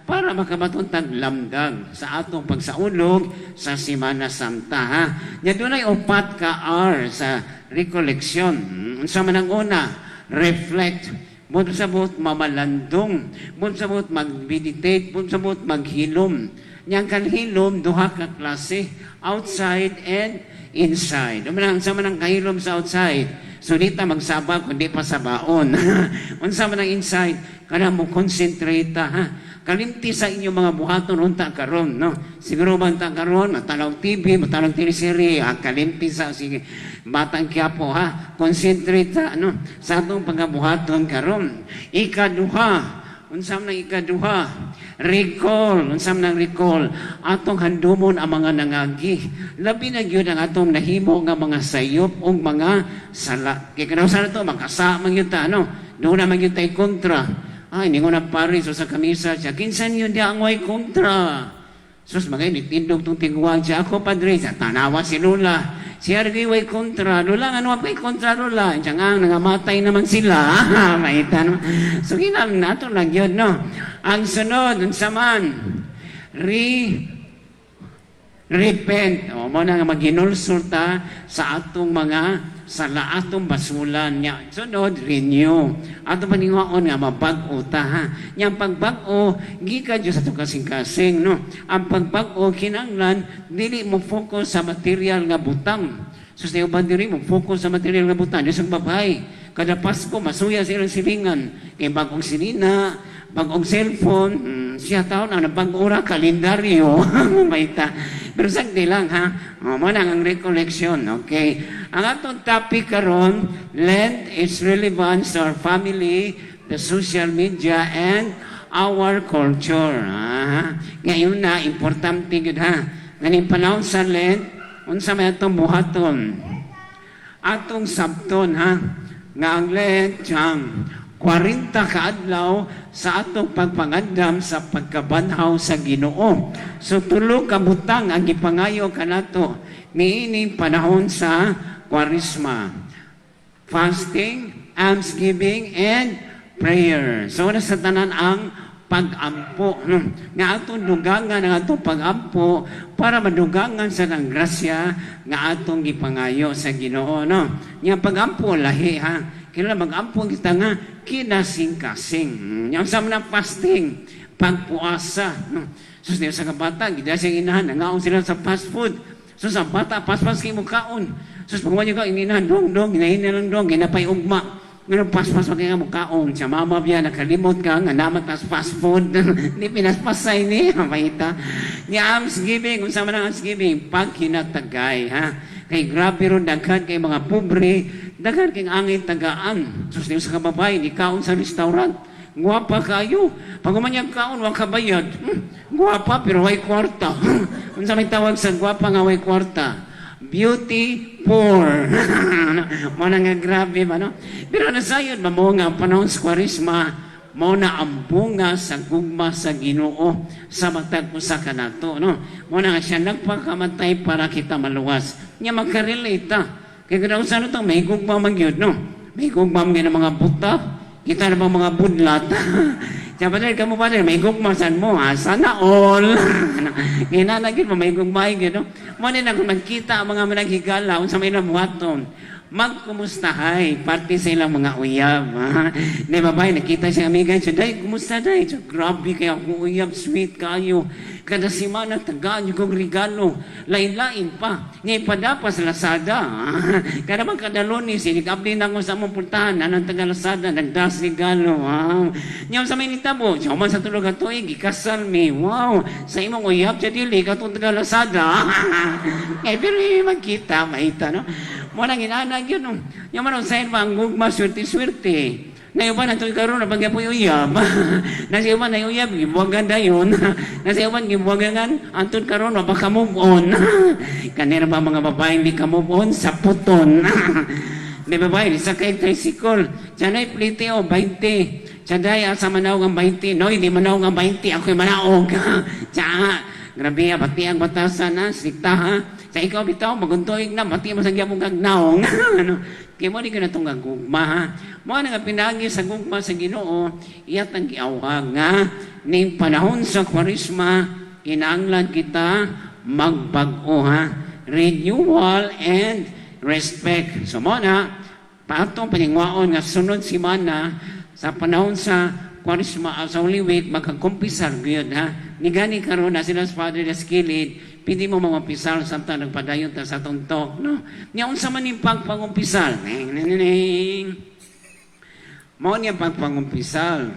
para makabaton tag lamdag sa atong pagsaulog sa Semana Santa, ha. Nya dunay upat ka R sa recollection. Unsa man ang una? Reflect. Buot sabot mamalandong, buot sabot mag-meditate, buot sabot maghilom. Nya ang kahilom duha ka klase, outside and inside. Unsa man ang kahilom sa outside? So di ta magsaba kundi pa sabaon. Unsa man ang inside? Kana mo concentrate ta, ha. Kalimti sa inyong mga buhaton unta karon, no? Siguro ba unta karon matanaw TV, matanaw teleserye, ha? Kalimti sa, sige, Batang Quiapo, ha. Concentrate ta, no, sa atong pagabuhaton karon. Ikaduha, unsa man ang ikaduha? Recall. Unsa man ang recall? Atong handumon ang mga nangagi. Labi na gyud ang atong nahimo nga mga sayop ug mga sala. Kay kanaw sa to makasa man gyud ta, no? Doon na man gyud tay kontra. Ay, ningon ang pare so sa kamisa siya, "Kinsa niyo di ang way kontra?" Sus, mga nitindog tong tiguang siya. "Ako, padre." Sa tanawa si Lola. Si Argy way kontra. "Lola, ano way kontra, Lola?" Siya nga, nangamatay naman sila. Maita, no? So, ginang nato lang yun, no? Ang sunod, unsa man? Repent. O, mo na nga maghinulsol ta sa atong mga sala, atong basulan nya. Sunod, renew. Atong paninguhaon nga mabag-o ta, ha. Nya ang pagbag-o gikan jud sa atong kasing-kasing, no? Ang pagbag-o kinahanglan dili mo focus sa material nga butang. So sa uban diri mo focus sa material nga butang. Di sa babae, kada Pasko masuya sa ilang silingan kay bagong sinina, bagong cellphone, siya taon ang bag-o ra kalendaryo. Maita. Pero sagdi lang, ha. O, mo na ang recollection, okay? Ang atong topic karon, Lent is relevance to our family, the social media and our culture. Ha? Ngayon na importante gyud, ha. Ganing panahon sa Lent, unsa may atong buhaton? Atong sabton, ha, nga ang Lent siyang 40 ka adlaw sa atong pagpangandam sa pagkabanhaw sa Ginoo. So tulo ka butang ang gipangayo kanato niining panahon sa Kwaresma. Fasting, almsgiving, and prayer. So una sa tanan ang pag-ampo, no? Nga atong dugangan ang atong pag-ampo para madugangan sa ang grasya nga atong gipangayo sa Ginoo, no? Nya pag-ampo lahi, ha. Kailangan mag-ampo kita nga kinasing-kasing. Nya sa mga fasting, pagpuasa, no? So sa kabata, gida siyang inahan, nangaon sila sa fast food. So sa bata, paspas kay mo kaon. So pag ka inahan, dong dong, hinahina lang dong, ginapay ugma. Ngayon, paspas pa kay mo kaon. Sa mama biya, nakalimot ka, nga naman tas fast food. Di pinaspasay ni, maita. Ni almsgiving, kung sa man ang almsgiving, paghinatagay, ha? Kay grabe ron daghan kay mga pobre, daghan kay angay tagaan. So, sa kababay, di kaon sa restaurant. Guwapa kayo. Pag umanyag kaon, wa ka bayad. Guwapa, pero way kwarta. Unsa may tawag sa guwapa nga way kwarta? Beauty poor. Mo na nga grabe ba, no? Pero nasayod ba mo nga ang panahon sa Kwaresma, mo na ang bunga sa gugma sa Ginoo sa matag usa kanato, no? Mo na nga siya nagpakamatay para kita maluwas. Nya makarelate ta. Kay kada usa to may gugma man gyud, no? May gugma man gyud ang mga buta. Kita na ba mga budlat? Siya pa kamo pa may gugma san mo, ha? Sana all. Ngayon na gyud mo, may gugma gyud, no? Mo ni na kung magkita ang mga managhigala, unsa may nabuhaton? Magkumustahay, parte sa ilang mga uyab. Ha? Di ba ba, nakita siya amiga, siya, "Day, kumusta, day?" Siya, "Grabe kaya akong uyab, sweet kayo. Kada simana, tagaan yung kong regalo. Lain-lain pa. Ngayon padapa sa Lazada. Kada man kada Lunes, sinigabli na ako sa among puntahan, anong taga Lazada, nagdas regalo. Wow. Ngayon sa may nitabo, siya man sa tulog at tuig, ikasal mi. Wow, sa imong uyab, siya dili, katong taga Lazada." Eh, pero magkita, maita, no? Mo nang inanag yun, no? Yung man ang sayo pa, ang gugma, swerte-swerte. Na iba na ito karon na pagyapoy uyab. Nasa iba na uyab, gibuwagan dayon. Nasa iba, gibuwagan, antod karon wa ka move on. Kanira ba mga babaeng di ka move on sa puton? Di ba ba, sa kay tricycle. Tiyanay plite o, 20. Tiyanay, asa manaog ang 20. No, hindi manaog ang 20. Ako'y manaog. Tiya, grabe, pati ang batasan na, sikta ha. Sa ikaw bitaw, maguntuig na, mati mo sa gyapon kag naong. Ano? Kay mo ni ka na itong gugma, ha? Mo na nga pinagi sa gugma sa Ginoo, iyat ang giawhag nga ning panahon sa Kwaresma, kinahanglan kita magbag-o, ha? Renewal and respect. So mo na, paatong paningwaon nga sunod simana sa panahon sa Kwaresma, sa Holy Week, magkakumpisal gyud, ha. Ni gani karon na sila sa Father sa kilid, pwede mo mangumpisal samtang nagpadayon ta sa atong talk, no? Nya unsa man ning pagpangumpisal? Ning ning ning. Mao niya pagpangumpisal.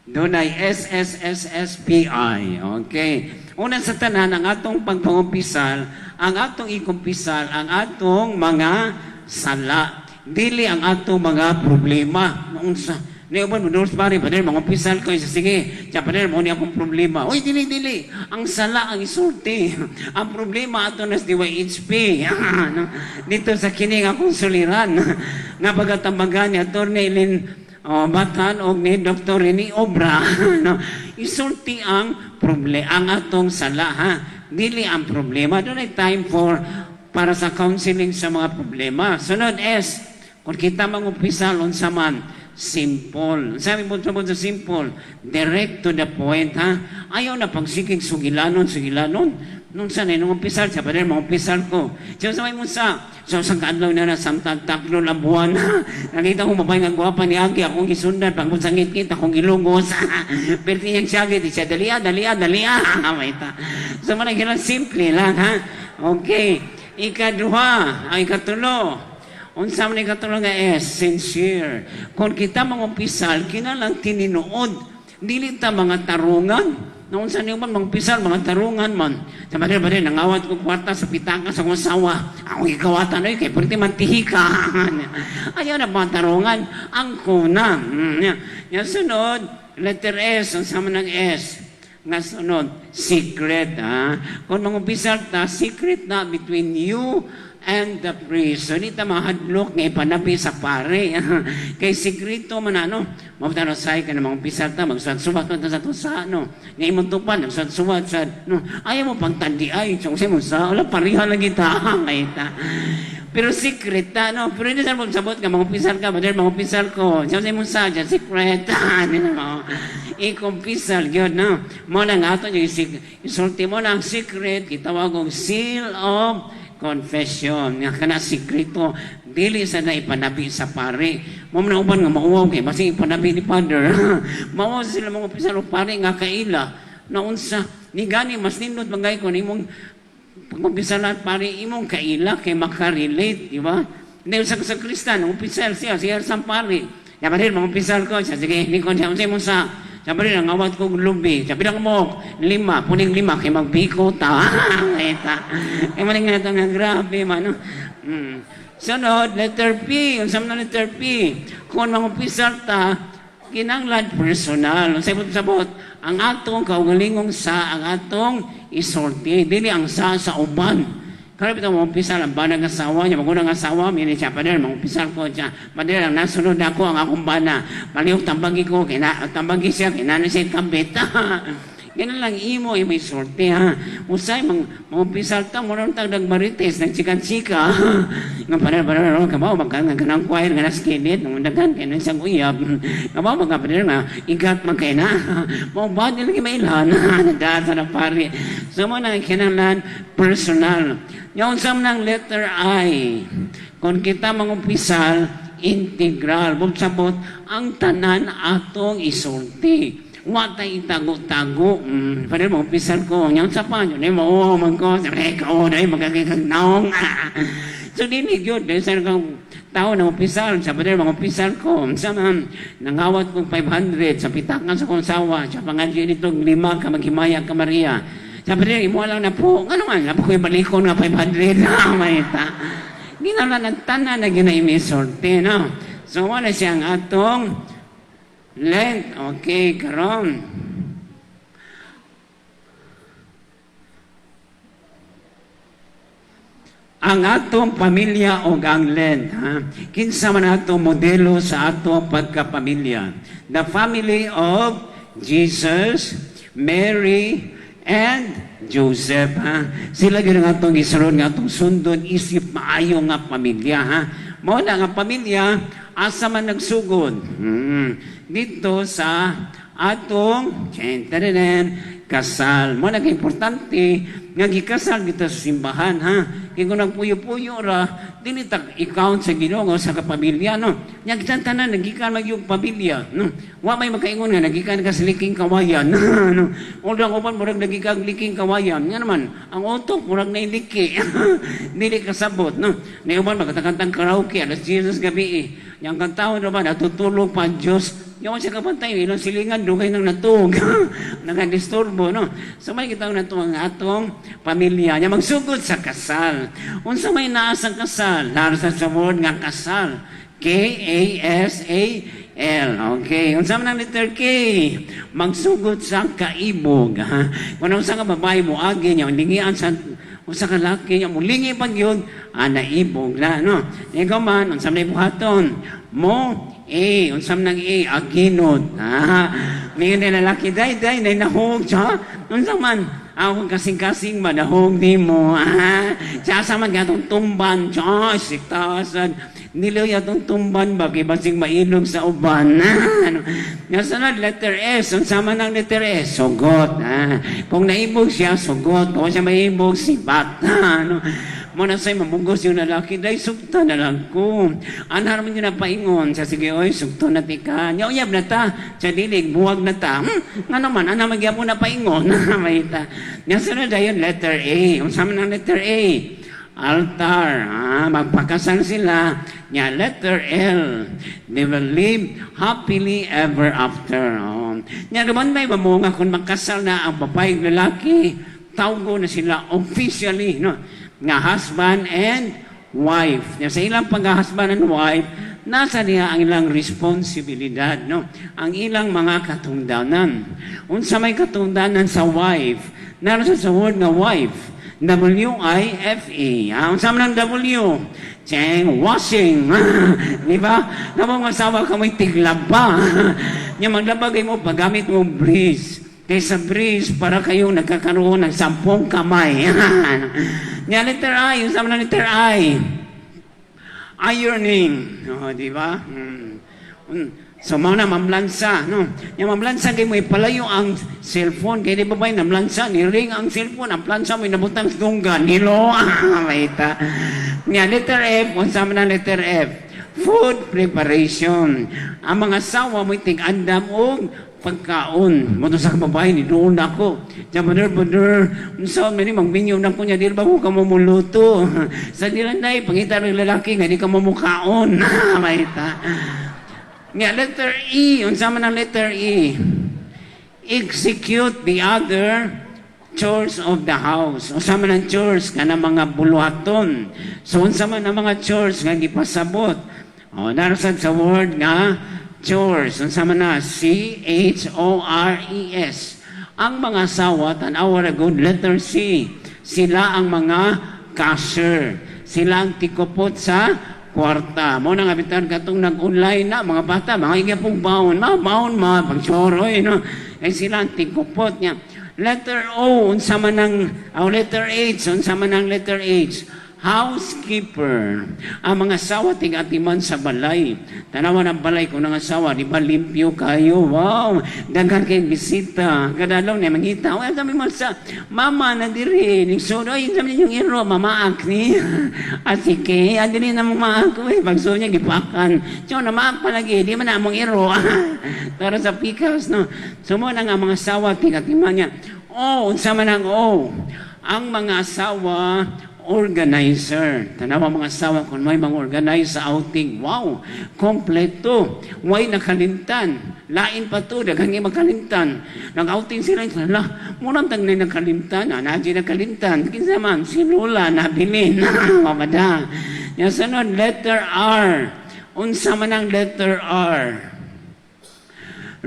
Dunay SSSSPI. Okay. Una sa tanan, ang atong pagpangumpisal, ang atong ikumpisal, ang atong mga sala. Dili ang atong mga problema. Unsa? Ni uban mo doors pare, pader mangumpisal ko isa sige. Siya pader mo ni akong problema. Uy, dili dili. Ang sala ang isulti. Ang problema ato nas DYHP. No? Dito sa kini nga akong suliran nga pagatambagan ni Attorney Lynn Batan og ni Dr. Rene Obra, no? Isulti ang problema, ang atong sala, ha. Dili ang problema. Doon ay time for para sa counseling sa mga problema. Sunod S, kung kita mangumpisal unsa man, simple. Sabi mo sa simple, direct to the point, ha. Ayaw na pagsigig sugilanon, sugilanon. Nung sa nung umpisal siya, pader, mangumpisal ko. Siya sa may musa. So, sa kaadlaw na na, samtang taklo na buwan. Nakita ko mabay nga gwapa ni Agi, akong gisundan, pag sa ngit-ngit, akong gilungos. Pero niyang siya, di siya, dalia, dalia, dalia. Maita. So, manang lang, simple lang, ha? Okay. Ikaduha, ay ikatulo. Unsa man ikatulo nga S, sincere. Kung kita mangumpisal, kinalang tininuod. Dili ta mga tarungan. Noon sa niyo man, mangpisal, mga tarungan man. Sa madre, madre, nangawat ko kwarta sa pitaka sa kong sawa. Ako ikawatan oy, kay pwede man tihika. Ayaw na mga tarungan. Ang kuna. Ya, sunod, letter S, ang sama ng S. Nga sunod, secret. Ha? Kung mangumpisal ta, secret na between you and the priest. So, di ta mahadlok nga ipanabi sa pare. Kay sekreto man ano. Mabuta na say ka na mangumpisal ta, magsuwat-suwat man ta sa tusa, no. Nga imong tupan, magsuwat-suwat sa, no. Ayaw mo pang tandi ay, so, mo sa, wala, pariha lang kita. Kita. Pero secret ta, no. Pero hindi sa mo sabot ka, mangumpisal ka, brother, mangumpisal ko. Sa mo sa, secret. Hindi na mo. Ikumpisal, yun, no. Mo na nga ato, yung isulti mo na ang secret, gitawag og seal of confession. Nga kana sikreto, dili sa na ipanabi sa pare. Mo man uban nga mauwaw kay basi ipanabi ni Father. Mauwaw sila mga opisal og pare nga kaila. Naunsa ni gani mas nindot magay ko nimong pag-umpisalan pare imong kaila kay makarelate, di ba? Hindi sa Kristan, umpisal siya, siya sa pare. Ya padre, mangumpisal ko, siya sige, ni ko siya unsay mo sa. Sabi rin, ang awat kong lubi. Sabi lang mo, lima, puning lima, kay magbiko ta. Kita. Kay maning nga nga grabe man. No? Sunod, letter P. Unsa man letter P? Kung mangumpisal ta, kinanglan personal. Unsay sabot, ang atong kaugalingong sa, ang atong isulti. Dili ang sa uban. Kaya bitaw mangumpisal ang bana nga asawa niya, magunang asawa, may siya, pader, mangumpisal ko siya. Pader, ang nasunod ako ang akong bana. Palihog tambagi ko, kina, tambagi siya, kinano siya kambit. Ganun lang imo, imo isulti, ha. Usay, mangumpisal ta, muna tag nagmarites, nagchika-chika. Nga pader, pader, kabaw, magka, nga kanang choir, nga naskilid, nung dagan, kaya nang siyang uyab. Kabaw, magka, pader, nga, igat man kay na. Maubad nila mailhan. Nadaan sa na pare. So, mo na kinahanglan personal. Yung sa ng letter I, kung kita mangumpisal, integral. Bumsabot, ang tanan atong isulti. Wa tay itago-tago. Pwede mangumpisal ko. Yung sa pa, yun ay mauwaw man ko. Sabi, ikaw, dahil magkakikag naong. So, dili yun. Dahil sa kang tao na umpisal, sa pader, mangumpisal ko. Sa man, nangawat kong 500 sa pitakan sa kong sawa. Sa pangadyo nitong lima ka maghimaya ka Maria. Sabi rin, imo lang na po. Ano nga, napo ko yung balikon nga 500. Maita. Ginala ng tanan na ginaimisorte, no? So, wala siyang atong Lent. Okay, karon. Ang atong pamilya o ang Lent, ha? Kinsa man atong modelo sa atong pagkapamilya? The family of Jesus, Mary, and Joseph, ha. Sila gyud ang atong gisunod nga atong sundon isip maayo nga pamilya, ha. Mao na nga pamilya asa man nagsugod? Dito sa atong tenen kasal. Mao na importante nga gikasal kita sa simbahan, ha. Kay kung nagpuyo-puyo ra, dili ta i-count sa Ginoo sa kapamilya, no. Nya kitang tanan nagikan magyug pamilya, no. Wa may makaingon nga nagikan ka sa liking kawayan, no. Although ang uban murag nagikan liking kawayan, nga naman ang utok murag nailiki. Dili kasabot, no. Nay uban magatakantang karaoke alas 10 sa gabi eh. Yang kantahon ra ba natutulog pa ang Diyos. Yung siya kapantay, ilang silingan, dugay nang natug. Nagadisturbo, no? So may kita na ang atong pamilya. Nya magsugod sa kasal. Unsa may naa sa kasal? Nara sa word nga kasal. kasal. Okay. Unsa man ang letter K? Magsugod sa kaibog. Ha? Kung unsa ka babae mo agi niya, lingian sa usa ka laki niya, mulingi pag yun, naibog na, no? Ikaw man, unsa may buhaton? Mo, A, unsa man ang A? Aginod. Ah, may na lalaki, day, day, nay nahog, siya. Unsa man? Ako kasing-kasing manahog ni mo. Ah, siya sa man gatong tumban, siya, siktasan. Niloy atong tumban ba, kay basig mailog sa uban. Ah, ano? Nga sunod, letter S. Unsa man ang letter S? Sugot. Ah, kung naibog siya, sugot. Kung siya maibog, sibat. Ah, ano? Mo na sa'yo, mamugos yung lalaki, day, sugta na lang ko. Anhar man yun na paingon. Siya, sige, oy, sugto na tika. Nya, uyab na ta. Siya, dilig, buwag na ta. Nga naman, ana magyapon na paingon. Mahita. Nya, sunod dayon, letter A. Unsa man ang letter A? Altar. Ah, magpakasal sila. Nya, letter L. They will live happily ever after. Oh. Nya, naman may mamunga kung magkasal na ang babae ug lalaki, tawgo na sila officially, no? Nga husband and wife. Nya, sa ilang pag-husband and wife, nasa niya ang ilang responsibilidad, no? Ang ilang mga katungdanan. Unsa may katungdanan sa wife? Naroon sa word nga wife. wife. Ah, unsa man ang W? Cheng, washing. Di ba? Namang asawa ka may tiglaba. Nya maglaba kay mo paggamit mo Breeze. Kay sa Breeze, para kayong nagkakaroon ng 10 kamay. Nya letter I, unsa man ang letter I? Ironing. Oh, di ba? So, mao na mamlansa, no? Nya mamlansa kay mo ipalayo ang cellphone. Kay di ba ba namlansa, ni ring ang cellphone, ang plansa mo inabutang sa dunggan. Nilo, maita. Nya letter F, unsa man ang letter F? Food preparation. Ang mga asawa mo tig-andam og pagkaon. Mo sa kababae ni doon ako. Diyan brother, brother, unsa man ni magminyo na ko niya, di ba ko ka mumuluto? Sa dilanday, pangita ng lalaki nga di ka mumukaon. Maita. Nga letter E, unsa man ang letter E? Execute the other chores of the house. Unsa man ang chores kana mga buluhaton. So unsa man ang mga chores nga gipasabot? Oh, narasad sa word nga chores. Unsa man na chores. Ang mga asawa, tan-awa ra gud, letter C. Sila ang mga cashier. Sila ang tikupot sa kwarta. Mo na nga bitan katong nag-online na mga bata, mga igya pong baon, mga baon mga pagchoroy, no. Ay sila ang tikupot niya. Letter O, unsa man ang oh, letter H, unsa man ang letter H? Housekeeper. Ang mga asawa tig-atiman sa balay. Tanawan ang balay kung ang asawa, di ba limpyo kayo? Wow! Daghan kay bisita. Kadalaw na mangita. Ay, sabi mo sa mama na diri. Nigsuod, ay, sabi niyo yung iro, mamaak ni. Asike, adili na mamaak ko eh. Pagsuod niya, gipakan. So, namaak palagi, di man na among iro. Pero sa pikas, no. So, mo na nga mga asawa, tig-atiman niya. O, unsa man ang O? Ang mga asawa, organizer. Tanawa mga asawa kung may mga organize sa outing. Wow, kompleto. Way nakalimtan. Lain pa to, daghang makalimtan. Nag-outing sila, hala, murang tag na nakalimtan. Ah, naji nakalimtan. Kinsa man, si Lola nabilin. Mamada. Yan sunod, letter R. Unsa man ang letter R?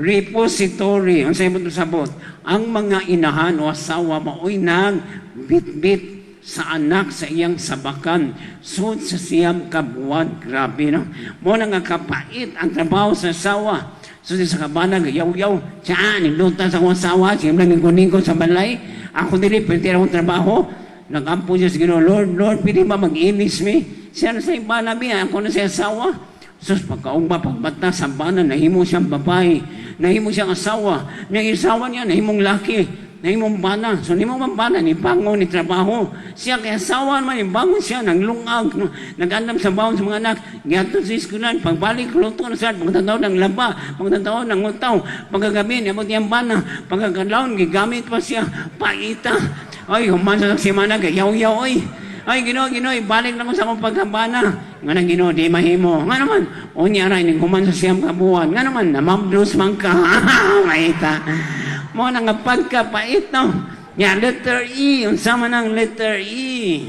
Repository. Unsa imong sabot? Ang mga inahan o asawa maoy nag bit-bit sa anak sa iyang sabakan sud sa 9 ka buwan. Grabe, no? Mo na nga kapait ang trabaho sa asawa. So sa kabanag yaw-yaw siya nilutan sa akong asawa siya lang ningko sa balay. Ako dili pwede akong trabaho. Nagampo siya sa Ginoo, "Lord, Lord, pwede ba mag-inis mi?" Siya na sa bana biya, ako na siya asawa. Sus, pagkaugma, pagbata sa bana, nahimo siyang babae, nahimo siyang asawa. Nang asawa niya, nahimong laki, nahimong bana. So, nahimong bana, ni bangon, ni trabaho. Siya kay asawa man, ni bangon siya, nang lungag, no? Nag-andam sa bawon sa mga anak, giadto sa eskwelahan, pagbalik, luto na siya, pagtataw ng laba, pagtataw ng utaw, pagkagabi, niabot niyang bana, pagkakadlawon, gigamit pa siya, paita. Ay, human sa simana, yaw-yaw, oy. Ay, Ginoo, Ginoo, balik na ko sa akong pagkabana. Nga nang Ginoo, di mahimo. Nga naman, unya ra, ning human sa siyang kabuan. Nga naman, namabdos man ka. Maita. Mo na nga pagkapait, no? Ya, letter E, unsa man ang letter E?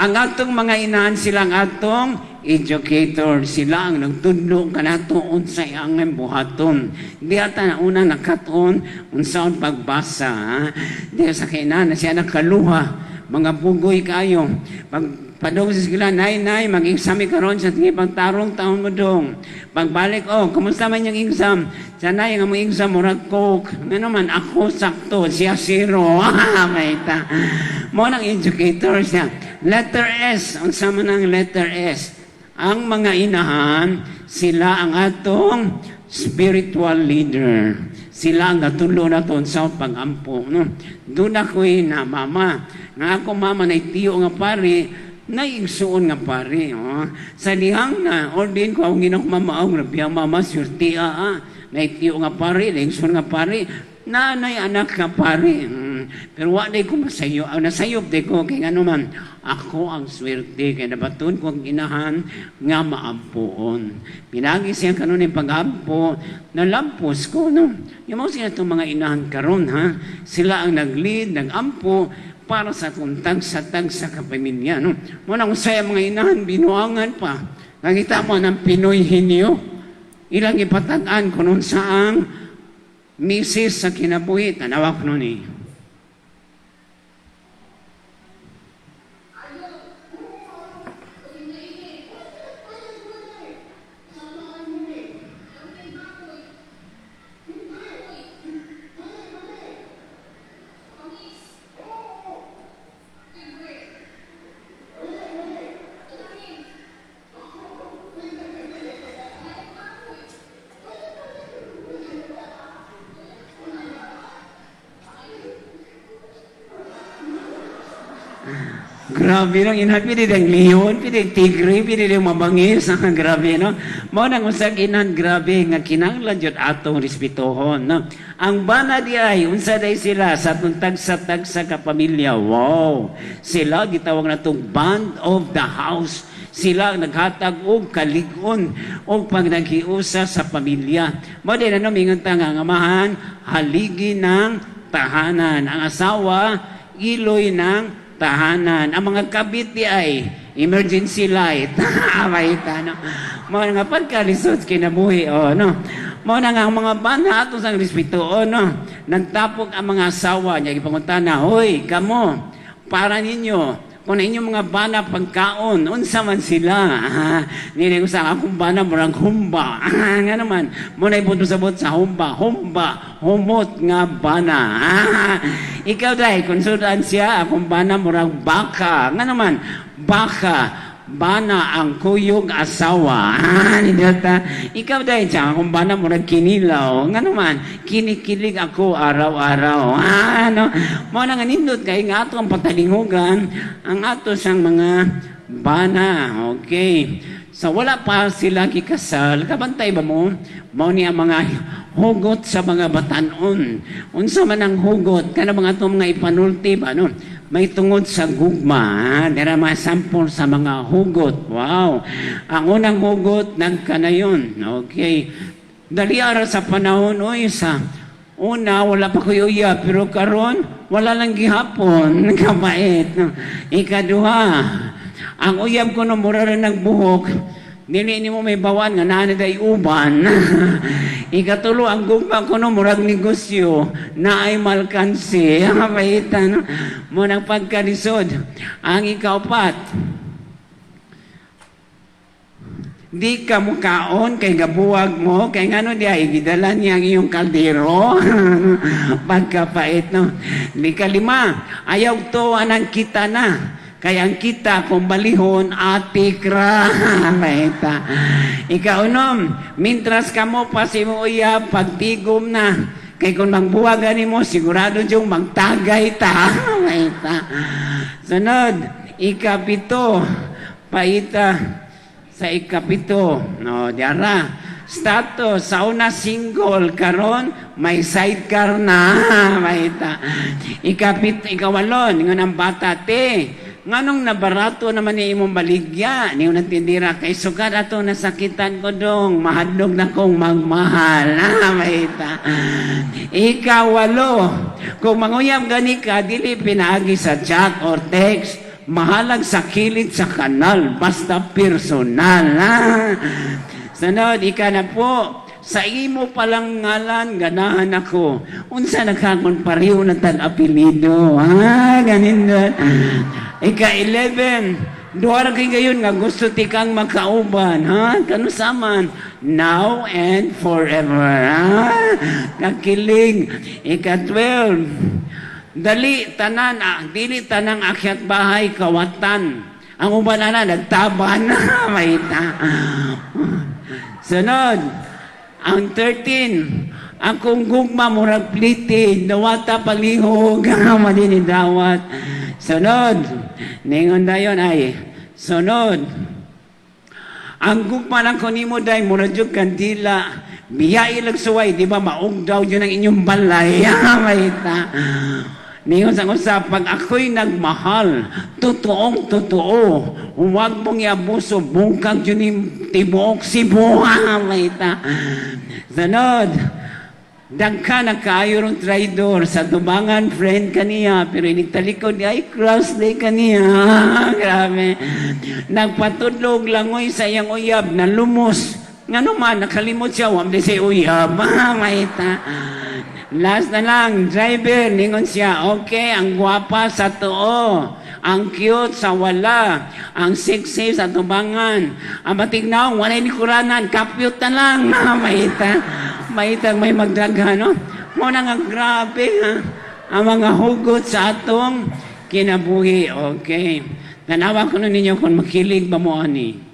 Ang atong mga inahan, silang atong educator. Sila ang nagtudlo kanato unsay ang buhaton. Di ata na una nakat-on unsaon pagbasa. Ha? Di sa kainan na siya nakaluha. Mga bugoy kayo. Pag padong sa sila, "Nay, nay, mag-exam karon sa tingin pagtarong taon mo dong." Pagbalik, "Oh, kumusta man yung exam?" "Sa nay, nga mo exam, murag coke." Nga naman, ako sakto, siya zero. Maita. Mo nang educator siya. Letter S, unsa man ang letter S? Ang mga inahan, sila ang atong spiritual leader. Sila ang natulo na to sa pag-ampo. No? Doon ako'y na mama. Nga ako mama na tiyo nga pare, naigsuon nga pare. Oh. Sa dihang na, ordain ko ang ginang mama, oh, grabe ang mama, surti ah. Naitiyo nga pare, naigsuon nga pare, nanay anak nga pare. Pero wa day ko masayo. Ang nasayop day ko, kay ano man, ako ang swerte, kay nabaton ko ang inahan nga maampuon. Pinagi siya kanon yung pag-ampo, nalampos ko, no? Yung mga sila itong mga inahan karon, ha? Sila ang nag-lead, nag-ampo, para sa atong tagsa-tagsa kapamilya, no? Mo nang usay ang mga inahan, binuangan pa. Nakita mo ng Pinoy hinyo, ilang ipatag-an kung saang misis sa kinabuhi, tanawa ko nun eh. Grabe lang inahan, pwede ding leon, pwede tigre, pwede ding mabangis. Grabe, no? Mao nang usag inahan, grabe, nga kinahanglan jud atong respetuhon, no? Ang bana di ay, unsa day sila sa atong tagsa-tagsa ka pamilya. Wow! Sila gitawag natong band of the house. Sila ang naghatag og kalig-on og pagnagiusa sa pamilya. Mao din ano, mingon ta nga ang amahan, haligi ng tahanan. Ang asawa, iloy ng tahanan. Ang mga kabit di ay emergency light. Maita, no? Mga nga pagkalisod kinabuhi, oh, no? Mao na nga ang mga bana ato sang respeto, oh, no? Nagtapok ang mga asawa niya, ipangutana, "Hoy, kamo, para ninyo, kung inyong mga bana pagkaon, unsa man sila?" Nili ko sa akong bana, murag humba. Nga naman, muna ibot sabot sa humba, humba, humot nga bana. Ikaw dahil, konsultan siya, akong bana murag baka. Nga naman, baka, bana ang kuyog asawa. Nindota. Ikaw dahil siya, akong bana murag kinilaw. Nga naman, kinikilig ako araw-araw. No? Mao na nga nindot kay nga ato ang patalingugan, ang ato sang mga bana. Okay. So wala pa sila gikasal, kabantay ba mo? Mao ni ang mga hugot sa mga batanon. Unsa man ang hugot? Kana mga atong mga ipanulti ba, no? May tungod sa gugma, ha? Dira mga sample sa mga hugot. Wow. Ang unang hugot nagkanayon. Okay. Dali ara sa panahon, oy, sa una wala pa ko'y uyab, pero karon wala lang gihapon. Kabait, no? Ikaduha, ang uyab ko no mura rin nagbuhok, dili nimo may bawan nga naa na day uban. Ikatulo, ang gugma ko no murag negosyo, naay malkansi. Kabait, no? Mo nang pagkalisod. Ang ikaupat, Di ka mukaon kay gabuwag mo, kay ngano di ay gidala niya ang iyong kaldero. Pagkapait, no. Di kalima, ayaw to anang kita na. Kaya ang kita kung balihon, atik ra. Maita. Ikaunom, mintras kamo pa si mo uyab, pagtigom na. Kay kung magbuwagan nimo, sigurado diyong magtagay ta. Maita. Sunod, ikapito, paita sa ikapito, no, diara. Status, sa una single, karon may sidecar na. Maita. Ikapito, ikawalo, ningon ang bata, te, nganong nabarato naman ni imong baligya, ni unang tindira, kay sugad ato nasakitan ko dong, mahadlok na kong magmahal. Maita. Ikawalo, kung manguyab gani ka, dili pinaagi sa chat or text, mahalag sa kilid sa kanal, basta personal. Sunod, ika na po, sa imo palang ngalan, ganahan ako. Unsa nakakon pareho na tag apelido. Ha, ganin na. Ika 11, duha ra kay gayon nga gusto ti kang makauban, ha? Kanusaman, now and forever. Ha? Kakiling. Ika 12, dali tanan, dili tanang akyat bahay kawatan. Ang uban na nagtaban na maita. Sunod, ang 13, akong gugma murag pliti, dawata palihog, madinidawat. Sunod, ningon dayon ay, sunod, ang gugma lang ko nimo day murag jud kandila. Biya ilag suway, di ba maugdaw yun ang inyong balay. Maita. Ningon sa usap, pag ako'y nagmahal, totoong totoo, huwag mong iabuso, bungkag yun yung tibuok Cebu. Maita. Sunod, dagka na kaayo rong traidor sa tubangan friend kaniya, pero inigtalikod ay crush day kaniya. Grabe. Nagpatudlog langoy sa iyang uyab, nalumos. Ngano man, nakalimot siya, wam di siya uyab. Maita. Last na lang, driver, ningon siya, okay, ang gwapa sa tuo, ang cute sa wala, ang sexy sa tubangan, ang matignaw, walay likuranan, kapyot na lang. Maita. Maita may magdaghan, no? Mo na nga grabe, ha? Ang mga hugot sa atong kinabuhi. Okay. Tanawa ko nun ninyo kung makilig ba mo ani.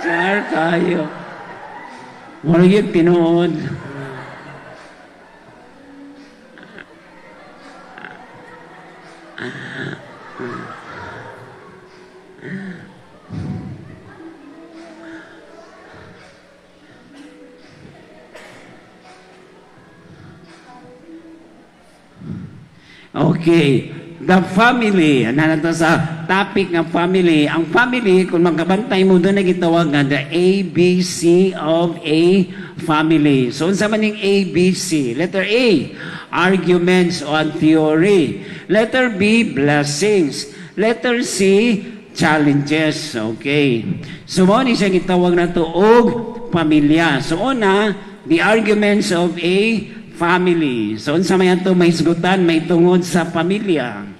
Char kayo. Wala yung tinuod. Okay. The family. Ano na to sa topic ng family. Ang family, kung magkabantay mo doon, nagitawag nga the ABC of a family. So, unsa man yung ABC? Letter A, arguments on theory. Letter B, blessings. Letter C, challenges. Okay. So, mao ni siya gitawag na to og pamilya. So, una, the arguments of a family. So, unsa may ato may hisgutan, may tungod sa pamilya.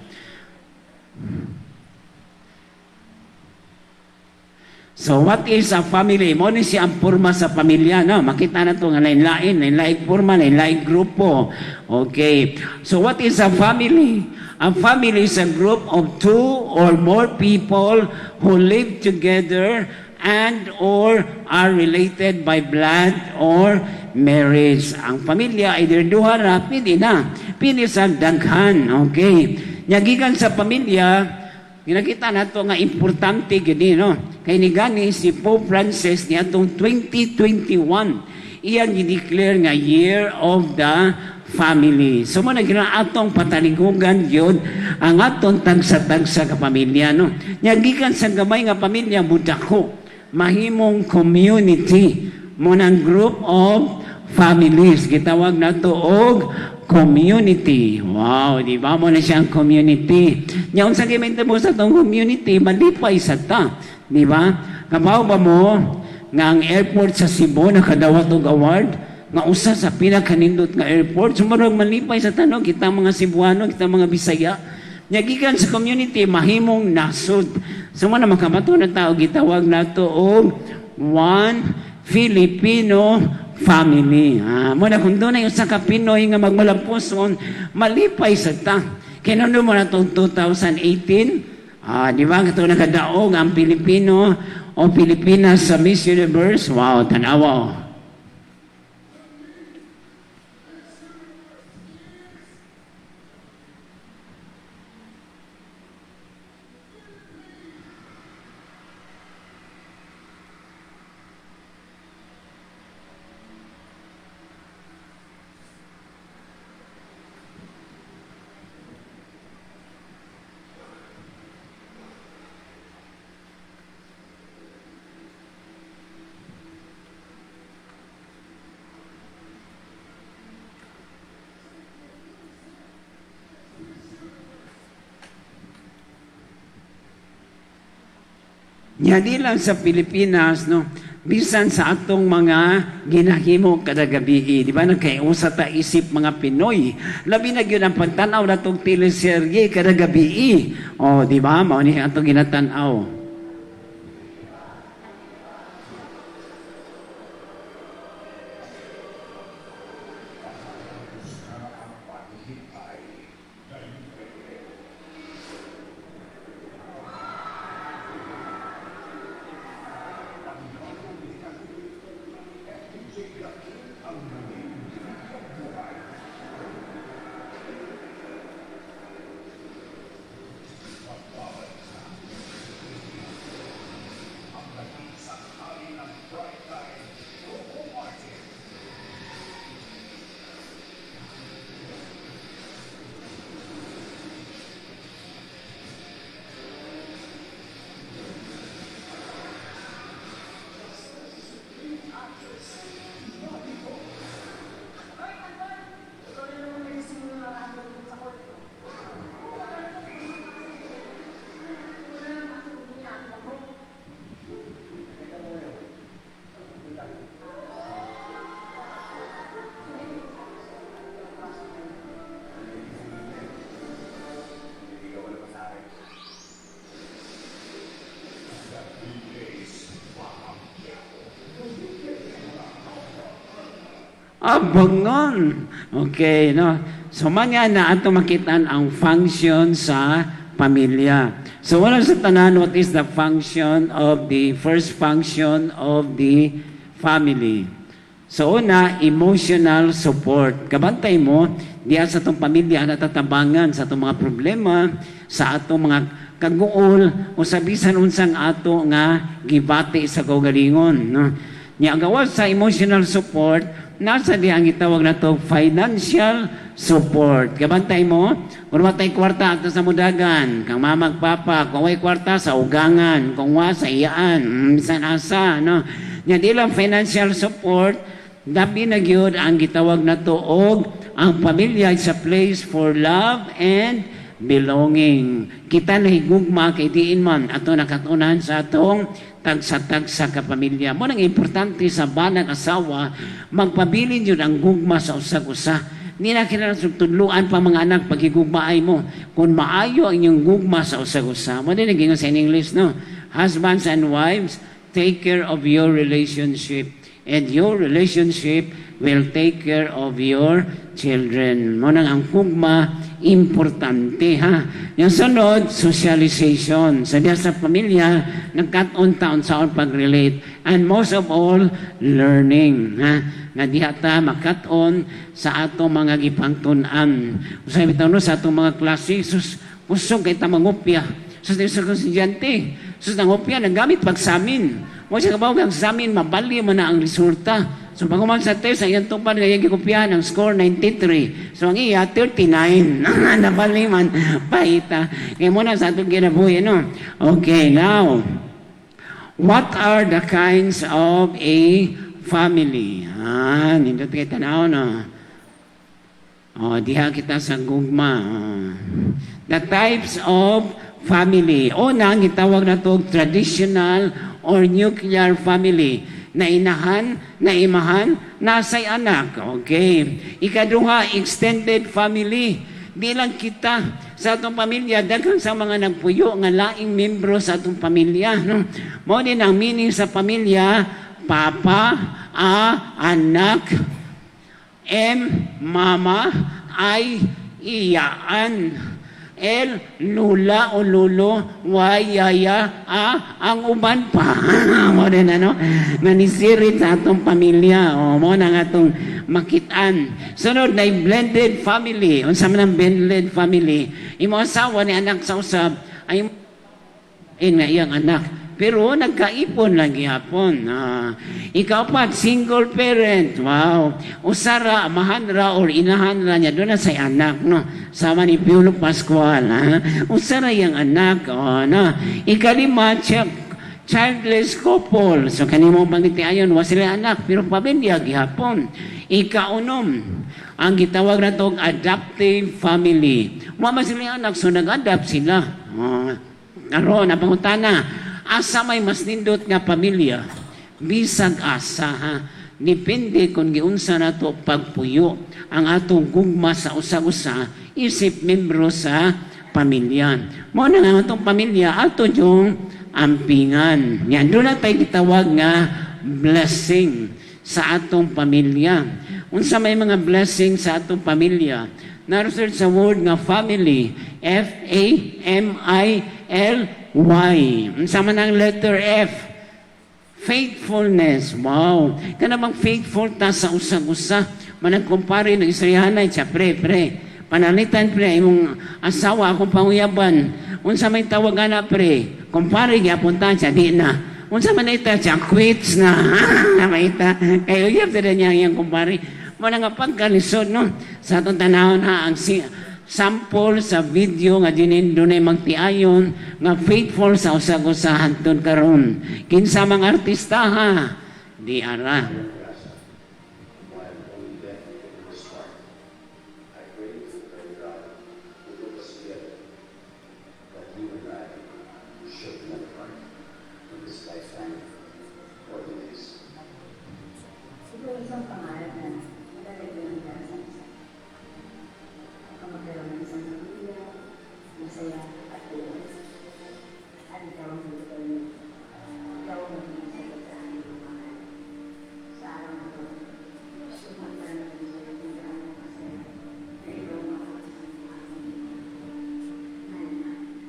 So, what is a family? Mo ni siya ang porma sa pamilya, no? Makita na to nga lain-lain, lain-lain porma, lain-lain grupo. Okay. So, what is a family? A family is a group of two or more people who live together and or are related by blood or marriage. Ang pamilya, either duha ra, pwede na. Pwede sa daghan. Okay. Nyagikan sa pamilya, ginakita na to nga importante gini, no? Kay ni gani si Pope Francis niadtong 2021 iyang gi-declare nga Year of the Family. So mo na gina atong pataligugan gyud ang atong tagsa-tagsa ka pamilya, no? Nya gikan sa gamay nga pamilya mudako. Mahimong community. Mao nang group of families. Gitawag nato og community. Wow, di ba? Mao na siyang community. Nya unsa kay mo sa atong community, malipay sa ta. Di ba? Kabaw ba mo nga ang airport sa Cebu nakadawat og award nga usa sa pinakanindot nga airport? So murag malipay sa ta, no, kita mga Cebuano, kita mga Bisaya. Nya gikan sa community mahimong nasod. So mao na makabato na tao, gitawag nato og one Filipino family. Ah, mao na kung dunay usa ka Pinoy nga magmalampuson, malipay sa ta. Kay mo na itong 2018, di ba? Ito nakadaog ang Pilipino o Pilipinas sa Miss Universe. Wow, tanawa oh. Nya di lang sa Pilipinas, no, bisan sa atong mga ginahimo kada gabi, di ba, nagkaiusa ta isip mga Pinoy. Labi na gyud ang pagtan-aw natong teleserye kada gabi. Oh, di ba? Mao ni atong ginatan-aw. Abangon. Okay, no? So, mga na ato makitaan ang function sa pamilya. So, wala sa tanan, what is the function of the first function of the family? So, una, emotional support. Kabantay mo, diya sa atong pamilya, natatabangan sa atong mga problema, sa atong mga kaguol, o sa bisan unsang ato nga gibati sa kaugalingon. No? Nya, gawas sa emotional support, nasa di ang itawag na to financial support. Kabantay mo, kung matay kwarta ato sa mudagan, kang mamag papa, kung way kwarta sa ugangan, kung wa sa iyaan, bisan asa, no? Nya di lang financial support, dabi na gyud ang gitawag na to og ang pamilya is a place for love and belonging. Kita na higugma kay diin man ato nakatunan sa atong tagsa-tagsa ka pamilya. Mao nang importante sa banag asawa, magpabilin yun ang gugma sa usag-usa. Di na kinahanglan tudluan pa mga anak pagigugmaay mo. Kung maayo ang inyong gugma sa usag-usa. Mao din naging sa English, no? Husbands and wives, take care of your relationship. And your relationship will take care of your children. Mao nang ang gugma, importante, ha. Yung sunod, socialization. Sa diya sa pamilya, nagkat-on taon sa pag-relate. And most of all, learning, ha. Nga diha ta makat-on sa atong mga gipangtun-an. Usay bitaw no sa atong mga klase, sus, kusog kay ta mangopya. Sus, di sa estudyante. Sus, nangopya, naggamit pagsamin. Mo siya kabaw ang samin, mabali man na ang resulta. So pag human sa test, ang iyang tupad nga iyang gikopyahan, ang score 93. So ang iya, 39. Nabali man, paita. Kaya muna sa atong kinabuhi, no? Okay, now, What are the kinds of a family? Ah, nindot kay tanaw, no? Oh, diha kita sa gugma. Oh. The types of family. Una, ang gitawag na to traditional or nuclear family. Nainahan, naimahan, nasay anak. Okay. Ikaduha, extended family. Di lang kita sa atong pamilya, daghan sa mga nagpuyo nga laing membro sa atong pamilya. No? Mao din ang meaning sa pamilya, papa, A, anak, M, mama, I, iyaan. L, lula o lulo, Y, yaya, A, ang uban pa. Mo din ano, nanisirit sa atong pamilya. O, mo na nga atong makitaan. Sunod na blended family. Unsa man ang blended family? Imo asawa ni anak sa usab, ay in nga iyang anak. Pero nagkaipon lang gihapon. Ah, ikaw pa, single parent. Wow. Usara, amahan ra or inahan ra niya. Doon na say anak, no? Sama ni Piolo Pascual. Ha? Usara iyang anak. Oh, no? Ikalima, childless couple. So, kanimo pangitiayon, wa sila anak, pero pamilya gihapon. Ikaunom, ang gitawag na to adoptive family. Wa man sila anak, so nag-adopt sila. Oh, karon, ang pangutana, asa may mas nindot nga pamilya? Bisag asa, ha. Depende kung giunsa nato pagpuyo ang atong gugma sa usa-usa isip membro sa pamilya. Mao na nga atong pamilya ato yung ampingan. Yan, doon na tayo gitawag nga blessing sa atong pamilya. Unsa may mga blessing sa atong pamilya? Na-research sa word nga family, family. Unsa man ang letter F? Faithfulness. Wow. Kana bang faithful ta sa usag-usa? Managkumpare ng istoryahanay siya, pre, pre. Panalitan, pre, imong asawa akong panguyaban. Unsa may tawag ana, pre? Kumpare gyapon ta siya, di na. Unsa man ita siya, quits na. Maita. Kay uyab sa niya iyang kumpare. Mo na nga pagkalisod, no? Sa atong tanahon ha, ang si sample sa video nga dinin dunay magtiayon nga faithful sa usag-usa hantod karon. Kinsa mang artista, ha? Di ara. While only death can do us part. I pray to the very God who put us together that you and I should never part in this lifetime or the next. Siguro isang pangarap na malalagyan ng sa isa. Baka magkaroon ng isang pamilya, masaya at buo. At ikaw ang tutuloy nito. Ikaw ang magiging sagot sa aking mga pangarap. Sa araw na ito, sumaparang sa iyo kung gaano kasaya na ikaw ang makakasama sa aking buhay. Mahal na kita.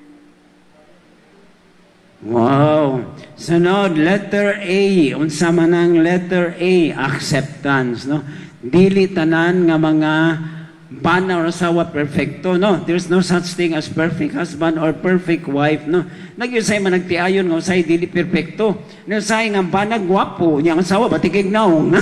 Wow. Sunod, letter A. Unsa man ang letter A? Acceptance, no? Dili tanan nga mga bana or asawa perfecto, no? There's no such thing as perfect husband or perfect wife, no? Nagyusay man nagtiayon nga usay dili perfecto. Nusay nga bana gwapo, nya ang asawa batikig naong. No?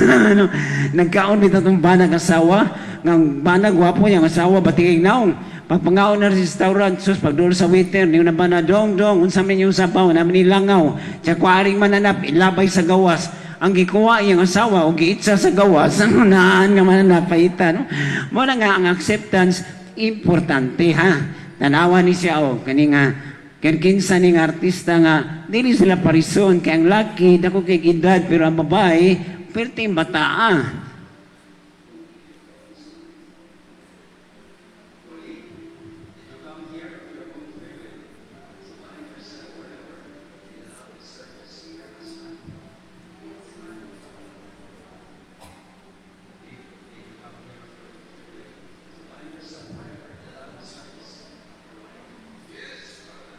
Nagkaon bitaw tong bana asawa, nga ang bana gwapo nya ang asawa batikig naong. Pagpangaon na sa restaurant, sus, pagduol sa waiter, niyo na ba na, "Dong, dong, unsa man yung sabaw, naman ni langaw." Siya kuaring mananap, ilabay sa gawas. Ang gikuha iyang asawa, o giitsa sa gawas, ang naan nga mananap, paita, no? Mo na nga, ang acceptance, importante, ha? Tanawa ni siya, o, kani nga, kinsa ning artista nga, dili sila parison, kay ang laki, dako kay edad, pero ang babae, perting bataa. To come here of your own free will, to find yourself forever in the humble service of your husband. If you come here of your own free will, to find yourself forever in the humble service of your wife. Yes, brother.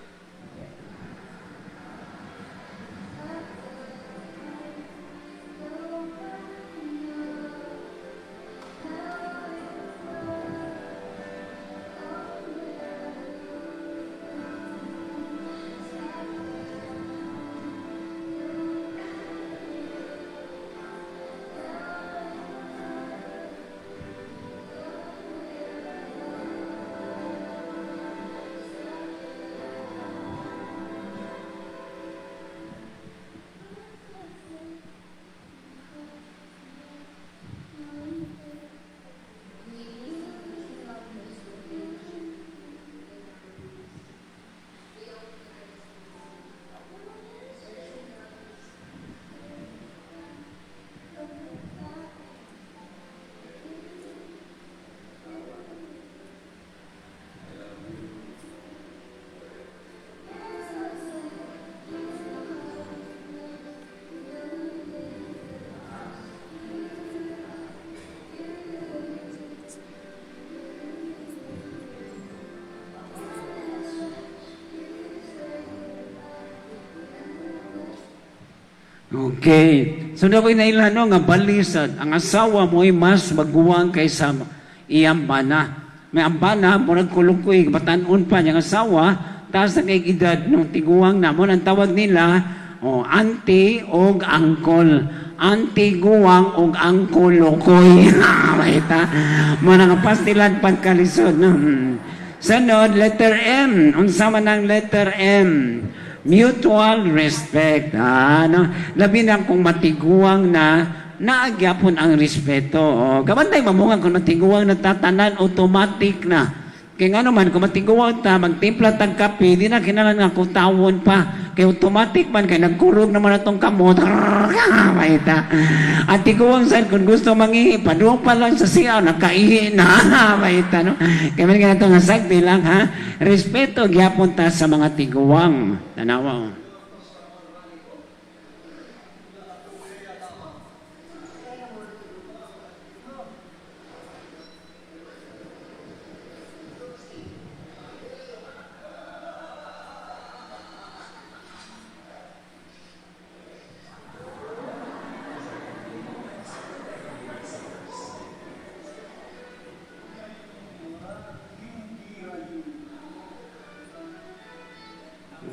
Okay. So na ko'y nailano nga balisad, ang asawa mo ay mas maguwang kaysa iyang bana. May ang bana, murag kulong-kuy, batanon pa niyang asawa, taas na kay edad nung tiguang na mo, ang tawag nila, oh, auntie og uncle. Auntie guwang og uncle lokoy. Mahita. Mo nga pastilan pagkalisod. No? Sunod, letter M. Unsa man ang letter M? Mutual respect. Ah, no? Labi na kung matiguang na, naagyapon ang respeto. O, kabantay mamunga kung matiguang na tatanan, automatic na. Kaya nga naman, kung matiguang ta, magtimpla tag kape, di na kinahanglan nga kung tawon pa. Kaya automatic man, kaya nagkurog naman atong kamot. Mahita. At tiguang sad, kung gusto mangihi, paduong pa lang sa siya, nakaihi na. Mahita, no? Kaya man ganito nga sagdi lang, ha? Respeto, gyapon ta sa mga tiguang. Tanawa, oh.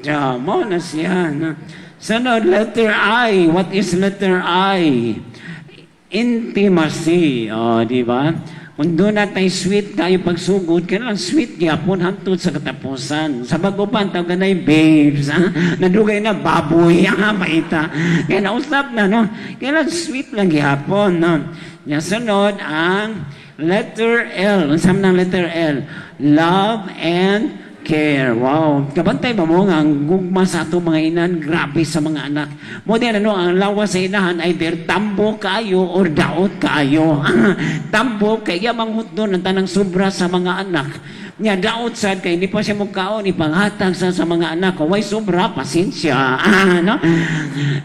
Ja, mo na siya. No? Sunod, letter I. What is letter I? Intimacy. O, di ba? Kung doon na tayo sweet kayo pagsugod, kailangan sweet gyapon hantod sa katapusan. Sa bago pa, ang tawag na yung babes. Ha? Nadugay na baboy. Ha? Maita. Kaya nausap na, no? Kailangan sweet lang gyapon, no? Ya, sunod, ang letter L. Unsa man ang letter L? Love and care. Wow. Kabantay ba mo nga ang gugma sa atong mga inan, grabe sa mga anak. Mo din ano, ang lawas sa inahan either tambo kaayo or daot kaayo. Tambo kay iya manghutdon ang tanang sobra sa mga anak. Nya daot sad kay hindi pa siya mukaon ipanghatag sa mga anak. Kung way sobra, pasensya. No?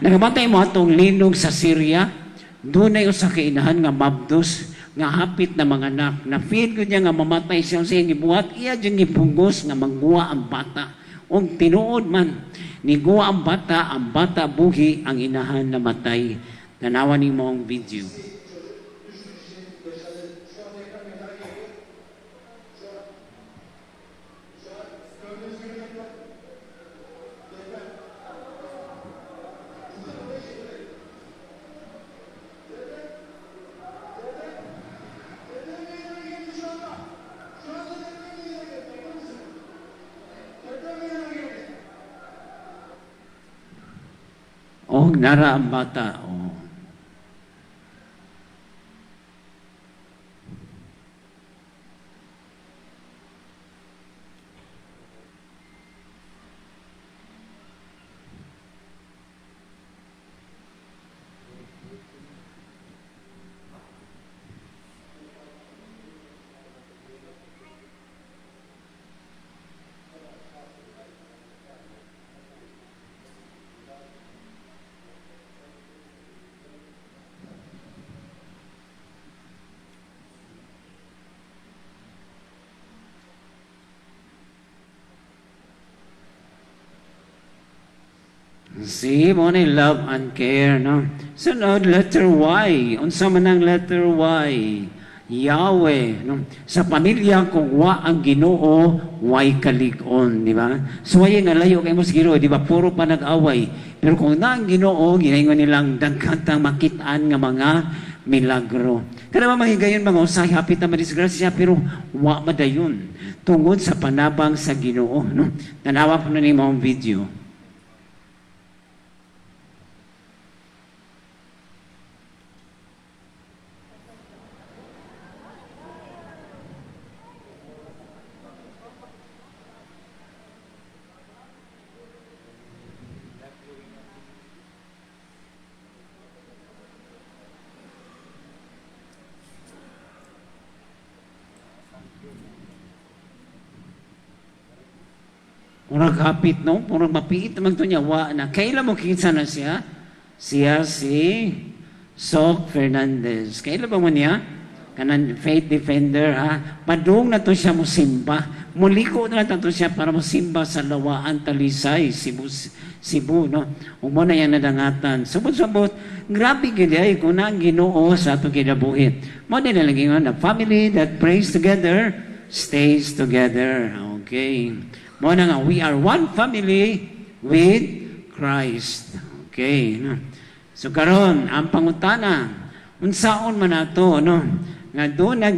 Nagabantay mo atong linog sa Syria, dunay usa ka inahan nga mabdos nga hapit na mga anak, na feel ko niya nga mamatay siya sa iyang gibuhat, iya dyan gipugos nga mangguwa ang bata. Og tinuod man, niguwa ang bata buhi, ang inahan namatay. Tanawan nimo ang video. Oh, nara ang bata. Oh. See, mo ni love and care, no? Sunod, letter Y. Unsa man ang letter Y? Yahweh, no? Sa pamilya, kung wa ang Ginoo, way kalig-on, di ba? So, way nga layo kay mo sa Ginoo, di ba? Puro pa nag-away. Pero kung na ang Ginoo, ginaingon nilang daghan tang makit-an nga mga milagro. Kada ba mahigayon mga usahay, hapit na madisgrasya, pero wa madayon tungod sa panabang sa Ginoo, no? Tanawa po na nimo ang video. Murag hapit, no? Murag mapiit naman to niya. Wa na. Kailan mo kinsa na siya? Siya si Sok Fernandez. Kailan ba mo niya? Kanan faith defender, ha. Padung na to siya mosimba. Muliko na to siya para mosimba sa Lawaan, Talisay, Cebu, Cebu, no? Ug mo na yan nadangatan. Subot-subot, grabe gid ay kung na ang Ginoo sa atong kinabuhi. Mo din na lagi nga, the family that prays together stays together. Okay. Mo na nga, we are one family with Christ. Okay. No? So karon ang pangutana, unsaon man nato, no? Nga duna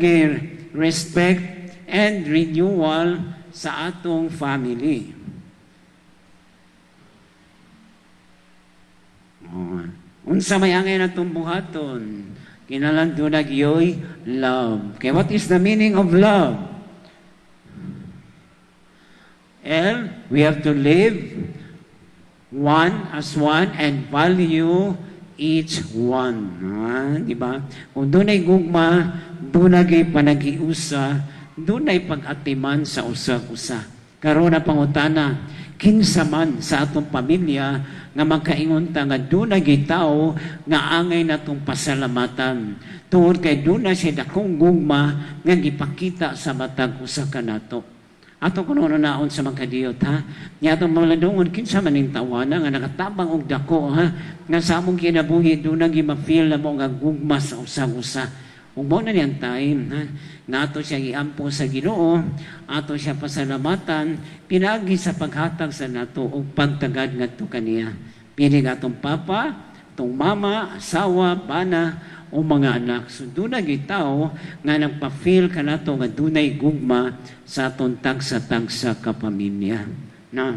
respect and renewal sa atong family. Oh. Unsa may angay natong buhaton? Kinahanglan duna gyoy love. Okay, what is the meaning of love? L, we have to live one as one and value each one. Ah, di ba? Kung dunay gugma, dunay panagiusa, dunay pag-atiman sa usa-usa. Karon na pangutana, kinsa man sa atong pamilya nga makaingon ta nga dunay gitaw nga angay natong pasalamatan tungod kay duna siya dakong gugma nga gipakita sa matag usa kanato. Ato kuno naon sa magkadiyot, ha. Nya atong maladungon kinsa man ning tawana nga nakatabang og dako, ha, nga sa among kinabuhi duna gi ma-feel namo nga gugma sa usag-usa. Ug mao na niyang time, ha. Nga ato siya giampo sa Ginoo, ato siya pasalamatan pinaagi sa paghatag sa nato og pagtagad ngadto kaniya. Pili atong papa, atong mama, asawa, bana o mga anak. So dunay gitaw nga nagpa-feel kanato nga dunay gugma sa atong tagsa-tagsa ka pamilya. No?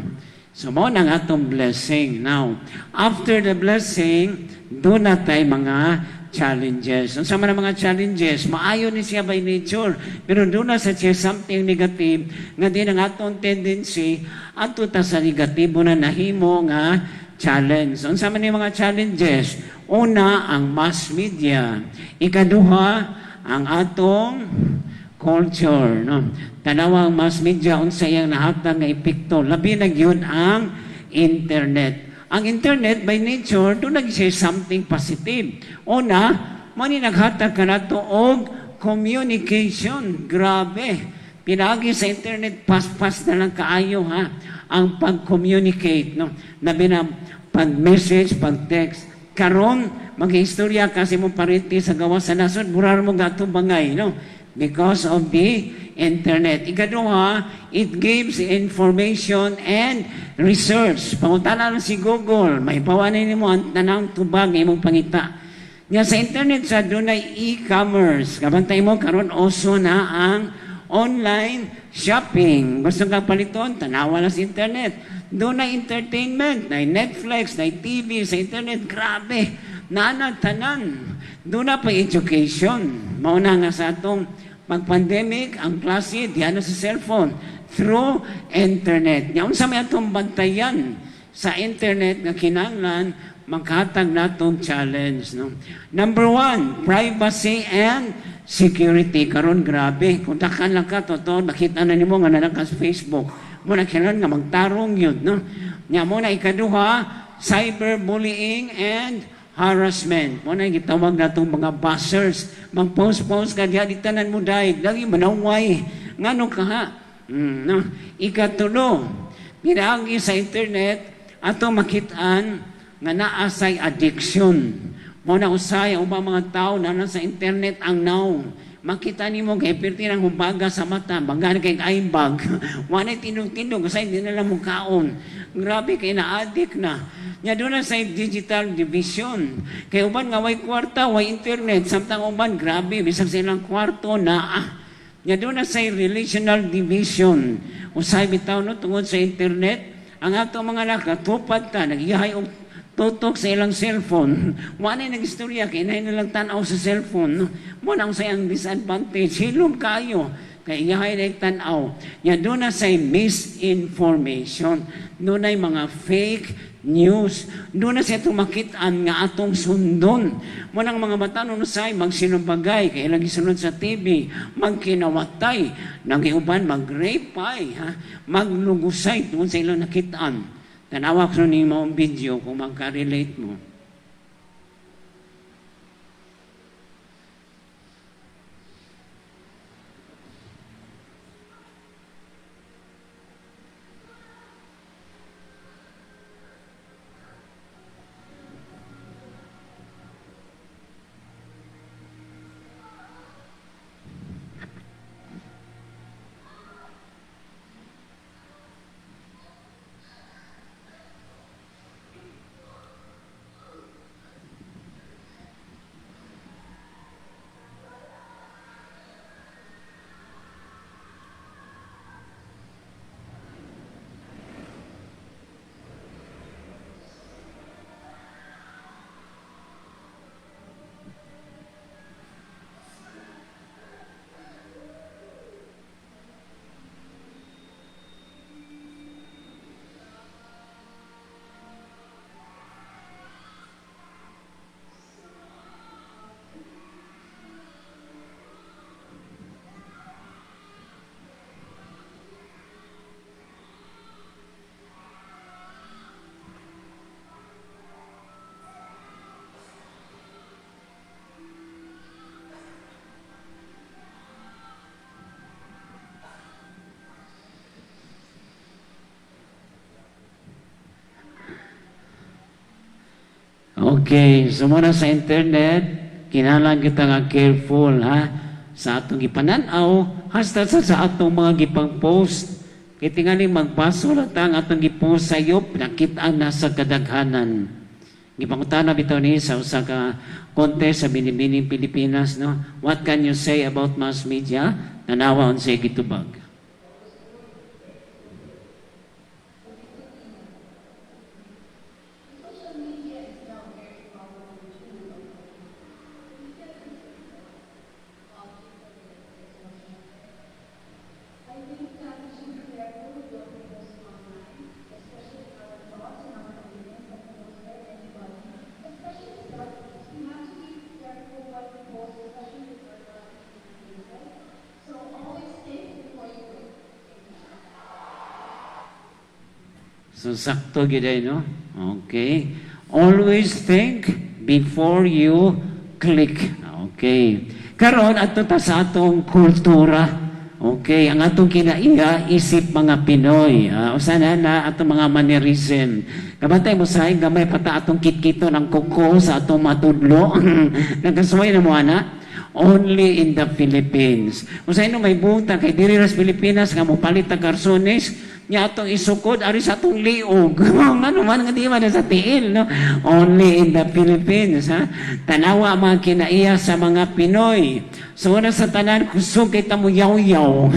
So mao nang atong blessing. Now, after the blessing, duna tay mga challenges. Unsa man ang mga challenges? Maayo ni siya by nature, pero duna sa siya something negative nga din ang atong tendency adto ta sa negatibo na nahimo nga challenge. Unsa man yung mga challenges? Una, ang mass media. Ikaduha, ang atong culture, no? Tanawa ang mass media, unsa iyang nahatag nga epekto. Labi na gyud ang internet. Ang internet by nature duna siya something positive. Una, mo ni naghatag kanato og communication. Grabe. Pinaagi sa internet, paspas na lang kaayo, ha, ang pag-communicate, no? Labi na pag-message, pag-text. Karon, mag-istorya kasi mo parente sa gawas sa nasod, murar mo gato bangay, no? Because of the internet. Ikaduha, it gives information and research. Pangutana lang si Google, may pawanin nimo ang tanang tubag imong pangita. Nga sa internet sa dunay e-commerce. Kabantay mo karon uso na ang online shopping. Gusto kang paliton, tanawa lang sa internet. Dunay entertainment, na Netflix, na TV sa internet, grabe. Naana tanan. Duna pa education. Mauna nga sa atong pag-pandemic, ang klase diyan na sa cellphone through internet. Nya unsa may atong bantayan sa internet nga kinahanglan maghatag natong challenge, no? Number one, privacy and security. Karon grabe, kung takan lang ka, totoo, makita na nimo nga naa ka sa Facebook. Mo na kinahanglan nga magtarong yun, no? Nya mo na ikaduha, cyberbullying and harassment. Mo na gitawag natong mga bashers. Mag-post-post ka diha, di tanan mo dahil. Lagi manaway. Ngano ka ha? No? Ikatulo, pinaagi sa internet, ato makitaan nga naa say addiction. Mo na usay ang ubang mga tao na sa internet ang now. Makita nimo kay pirti ng humbaga sa mata, bagan kay eyebag. Walay tindog-tindog, usay di na lang mo kaon. Grabe kay na-addict na. Nya duna sa digital division. Kay uban nga way kwarta, way internet, samtang uban grabe bisag sa ilang kwarto na ah. Nya duna sa relational division. Usay bitaw, no, tungod sa internet, ang ato mga anak natupad ta nagiyahay og tutok sa ilang cellphone. Wala na nag-istorya, kay inahin na lang tanaw sa cellphone. No? Mo na ang sayang disadvantage. Hilom kayo. Kay iyahay na tanaw. Nya duna say misinformation. Dunay mga fake news. Duna siya tumakitaan nga atong sundon. Mo nang mga bata no say magsinumbagay kay ilang gisunod sa TV, magkinawatay, nangiuban mag-rape ay, ha, maglugusay tungod sa ilang nakitaan. Tanawa ko nimo ang video kung magka-relate mo. Okay, so muna sa internet, kinahanglan kita nga careful, ha, sa atong gipananaw, hasta sa atong mga gipang-post. Kay tingali magbaso lang ta ang atong gipost sayop, nakita na sa kadaghanan. Gipangutana bitaw ni sa usa ka contest sa Binibining Pilipinas, no? "What can you say about mass media?" Tanawa unsay gitubag. Social media is now a very powerful tool of communication. We can object of expression. I think that we should be careful with what we post online, especially our thoughts and our opinions that can hurt anybody, especially celebrities. We have to be careful what we post, especially if we're not in places. So always think before you click. Thank you. So sakto gyud ay, no? Okay. Always think before you click. Okay. Karon adto ta sa atong kultura. Okay, ang atong kinaiya isip mga Pinoy. Usa na na atong mga mannerism. Kabantay mo sa gamay pa ta atong kitkito ng kuko sa atong matudlo. Nagkasuway na mo ana? Only in the Philippines. Kung sa inyo may buta kay diri ra sa Pilipinas nga mopalit ta karsones nya atong isukod ari sa atong liog. Ngano man nga di man na sa tiil, no? Only in the Philippines, ha. Tanawa ang mga kinaiya sa mga Pinoy. So una sa tanan, kusog kay ta mo yaw-yaw.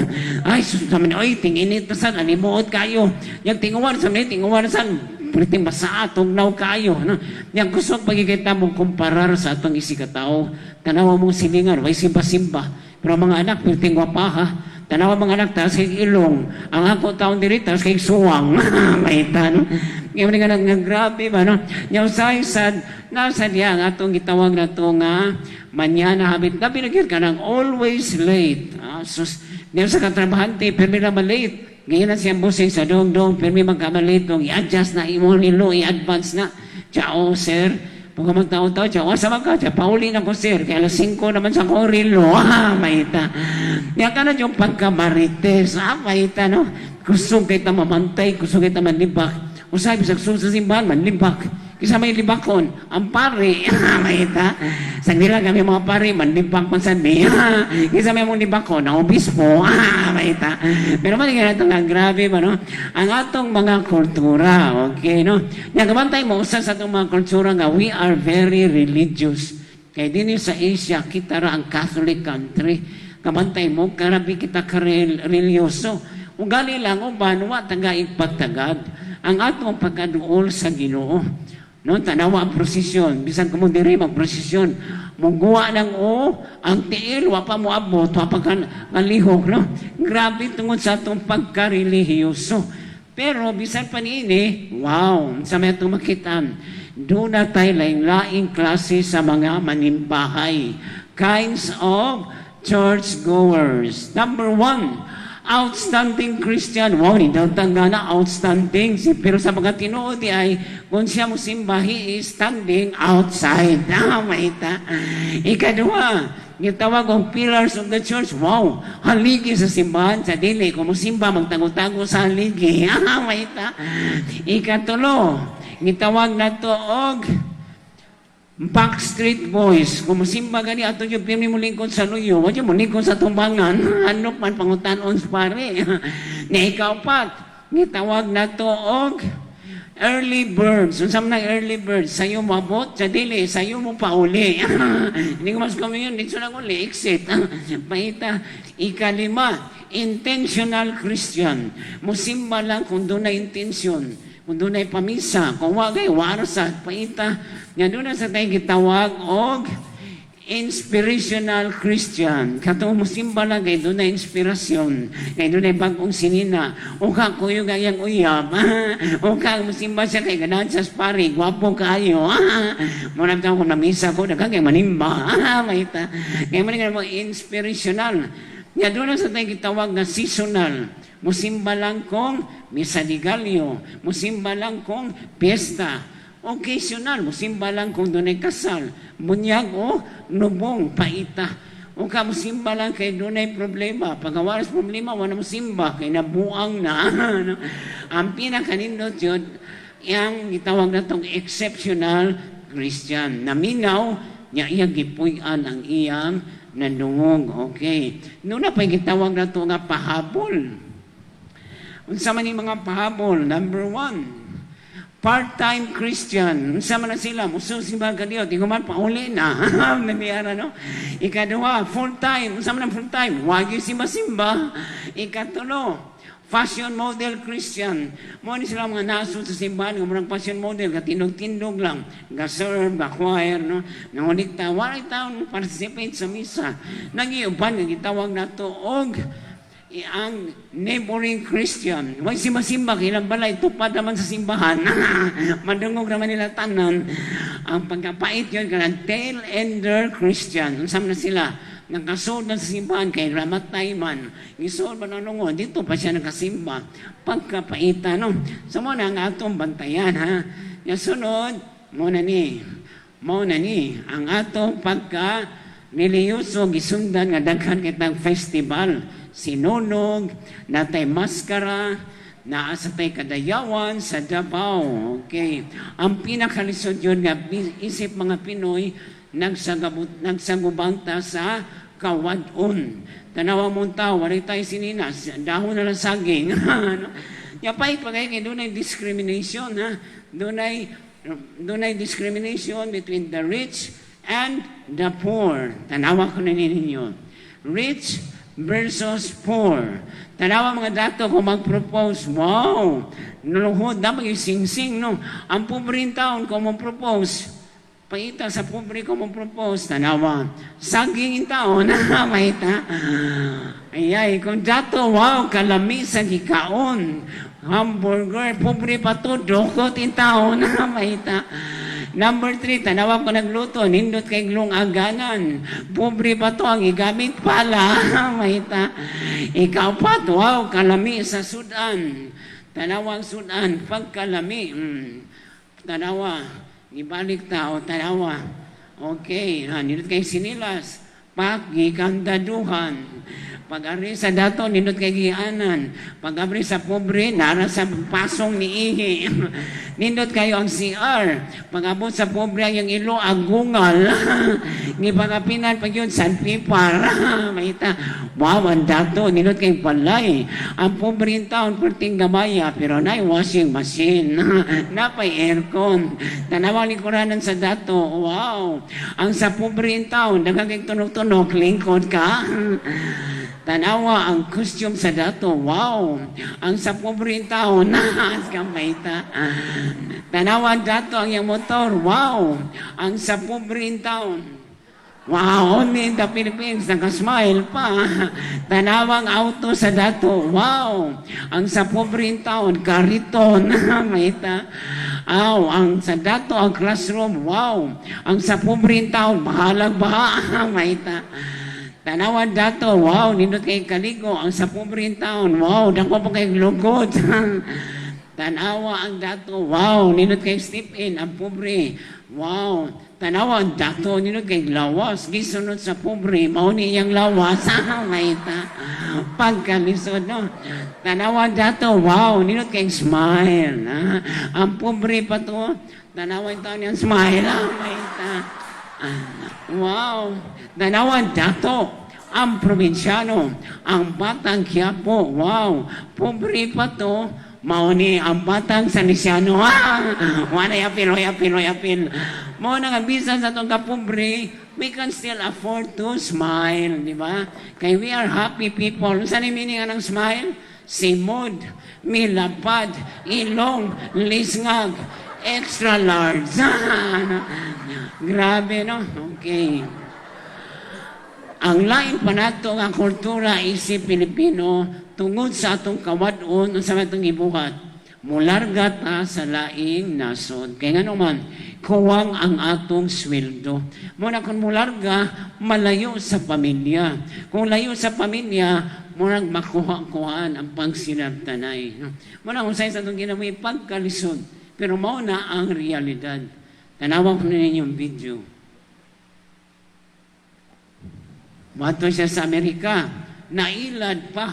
Ay, sus naman, oy, tinginit na san, animuot kayo. Yang tinguwan sa mga, tinguwan san, perting basa, tugnaw kayo. No? Yang kusog pagikita mo kumparar sa atong isikatao. Tanawa mong silingan, way simba-simba. Pero ang mga anak, perting gwapaha. Tanawa mga anak, taas kay ilong. Ang ako taon diri, taas kay suwang. Mahita, no? Ngayon nga nga grabe ba, no? Nya usay sad, nasa diya ang atong gitawag na to nga mañana habit. Labi na gyud ka nang always late. Ah, sus, niya sa katrabahante, pirmi na malate. Ngayon na siyang busing sa dong-dong, pirmi magkamalate, dong, i-adjust na imong nilo, i-advance na. Ciao, sir. Pag magtao-tao, ciao, asa man ka? Ciao, pauli na ko, sir. Kaya alas 5 naman sa akong relo. Ah, mahita. Niya ka na yung pagkamarites. Ah, mahita, no? Kusog kay ta mamantay, kusog kay ta manlibak. Usay, bisag sulod sa simbahan, manlibak. Kisa may libakon, ang pare, mahita. Sa nila kami mga pare, manlibak man sa mi. Kisa may mong libakon, ang obispo, mahita. Pero man nga nga grabe ba, no? Ang atong mga kultura, okay, no? Nagabantay mo, usa sa atong mga kultura nga, we are very religious. Kay dinhi sa Asia, kita ra ang Catholic country. Kabantay mo, karabi kita ka-religyoso. Ugali lang, uban, wa taga pagtagad. Ang atong pagkaduol sa Ginoo. No, tanawa ang prosesyon. Bisan kamo diri magprosesyon. Muguwa ng o, ang tiil, wa pa moabot, wa pa kalihok, no? Grabe tungod sa atong pagkarelihiyoso. Pero bisan pa niini, wow, sa may atong makita, doon na tayo laing-laing klase sa mga manimbahay. Kinds of churchgoers. Number one, outstanding Christian. Wow, hindi daw tangga na outstanding. Pero sa mga tinuod di ay, kung siya mo simba, he is standing outside. Ah, mahita. Ikaduha, gitawag ang pillars of the church. Wow, haligi sa simbahan, sa dili. Kung mo simba, magtago-tago sa haligi. Ah, mahita. Ikatulo, gitawag na to og Backstreet Boys. Kung musimba gani ato yung pirmi mo lingkod sa luyo, wa mo lingkod sa tumbangan. Ano man pangutanon sa pare. Ni ikaapat, gitawag na to og early birds. Unsa man ang early birds? Sayo moabot, sa dili, sayo mo pauli. Hindi ko mas kami yun, dito lang uli, exit. Mahita. Ikalima, intentional Christian. Musimba lang kung doon na intensyon. Kung doon ay pamisa, kung wagay, warsa, paita. Nga doon na sa tayo gitawag og inspirational Christian. Katong musimba lang kay doon na inspirasyon. Kay doon ay bagong sinina. O ka kuyog ang iyang uyab. O ka musimba siya kay ganahan sa pare. Gwapo kayo. Muna taon kung namisa ko, daghang kay manimba. Mahita. Kaya mo nga mo inspirational. Nga doon na sa tayo gitawag nga seasonal. Musimba lang kung misa de gallo. Musimba lang kung piyesta. Occasional, musimba lang kung dunay kasal, bunyag o lubong, paita. O ka musimba lang kay dunay problema. Pag waras problema, wala musimba, kay nabuang na. No? Ang pinakanindot yun, yang gitawag na tong exceptional Christian. Naminaw, niya iyang gipuy-an ang iyang nadungog. Okay. Nuna pa gitawag na to nga pahabol. Unsa man yung mga pahabol? Number one, part-time Christian. Unsa man na sila? Musul simba kadiyo. Di man pauli na. Namiyara, no? Ikaduha, full-time. Unsa man ang full-time? Wagi simba-simba. Ikatulo, fashion model Christian. Mo ni sila mga nasod sa simbahan nga murag fashion model, katindog-tindog lang, ga-serve, ga-choir, no? Nangulikta, walay taon participate sa misa. Nagiuban nga gitawag nato og ang neighboring Christian. Way simba-simba, ilang balay, tupad naman sa simbahan. Madungog naman nila tanan. Ang pagkapait yun, kanang tail-ender Christian. Unsa man na sila? Nakasuod na sa simbahan kay ramatay man. Gisuod ba na? Dito pa siya nakasimba. Pagkapaita, no? So mo na ang atong bantayan, ha? Nga sunod, mo na ni. Mo na ni. Ang atong pagka niliyuso, gisundan nga daghan kitang festival. Sinulog, natay maskara, naa sa tay kadayawan sa Davao. Okay. Ang pinakalisod yun nga isip mga Pinoy, nagsagubang ta sa kawadon. Tanawa mong tao, walay tayo sininas, dahon na lang saging. Ano? Yapay pa kayo, kay dunay discrimination, ha? Dunay discrimination between the rich and the poor. Tanawa ko na ninyo. Rich versus poor. Tanawa mga dato kung mag-propose, wow! Nuluhod na mag-sing-sing, no? Ang pobreng taon kung mag-propose, paita sa pobre kung mag-propose, tanawa. Saging in taon, mahita. Ay, kung dato, wow, kalami sa gikaon. Hamburger, pobre pa to, dukot in taon, mahita. Number 3, tanawa ko nagluto, nindot kay glong aganan. Pobre pa to, ang igamit pala, mahita. Ikaw pa, wow, kalami sa sudan. Tanawa ang sudan, pagkalami. Tanawa, ibalik ta, o tanawa. Okay, ha, nindot kay sinilas. Pagikandaduhan. Pag-ari sa dato, nindot kay gianan. Pag-abri sa pobre, nara sa pasong ni ihi. Nindot kayo ang CR. Pag-abot sa pobre, ang iyang ilo, agungal. Ngipagapinan pag yun, sandpaper. Mahita, wow, ang dato, nindot kay balay. Ang pobre in town, perting gamaya, pero na washing machine. Napay aircon. Tanawa likuranan sa dato, wow. Ang sa pobre in town, daghang kay tunog-tunog, lingkod ka. Tanawa ang costume sa dato, wow. Ang sa pobre in town, naas ka mahita. Tanawa ang dato ang iyang motor, wow. Ang sa pobre in town, wow, only in the Philippines, nakasmile pa. Tanawang auto sa dato, wow. Ang sa pobre in town, kariton, mahita. Aw, ang sa dato, ang classroom, wow. Ang sa pobre in town, bahalag baha, mahita. Tanawan dato, wow, nindot kay kaligo. Ang sa pobre in town, wow, dako pa kay lugod. Tanawa ang dato, wow, nindot kay step in, ang pobre. Wow, tanawa ang dato, nindot kay lawas, gisunod sa pobre, mao ni iyang lawas, mahita. Pagkalisod, no? Tanawa ang dato, wow, nindot kay smile. Ha? Ang pobre pa to, tanawa ang tao niyang smile, mahita. Wow, tanawa ang dato, ang probinsyano, ang Batang Quiapo, wow, pobre pa to, mao ni ang Batang Salesiano. Ah, wala apil, wala apil, wala apil. Mao na nga bisan sa atong kapobre, we can still afford to smile, di ba? Kay we are happy people. Unsa ni meaning ng smile? Simod, milapad, ilong, lisngag, extra large. Grabe, no? Okay. Ang lain pa nato nga kultura isip Pilipino tungod sa atong kawad-on, unsa man itong gibuhat? Mularga ta sa laing nasod. Kaya nga naman, kuwang ang atong sweldo. Muna kung mularga, malayo sa pamilya. Kung layo sa pamilya, murag makuha-kuhaan ang pagsinabtanay. No? Muna kung sa atong ginawa, pagkalisod. Pero mao na ang realidad. Tanawan ko na ninyong video. Mato siya sa Amerika, nailad pa.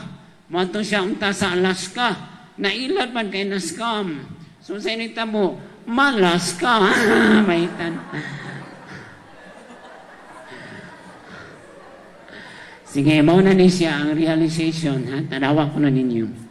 Mato siya unta sa Alaska, nailad man kay na-scam. So sa initabo, Malas ka. Maitan. Sige, mao na ni siya ang realization, ha? Tanawa ko na ninyo.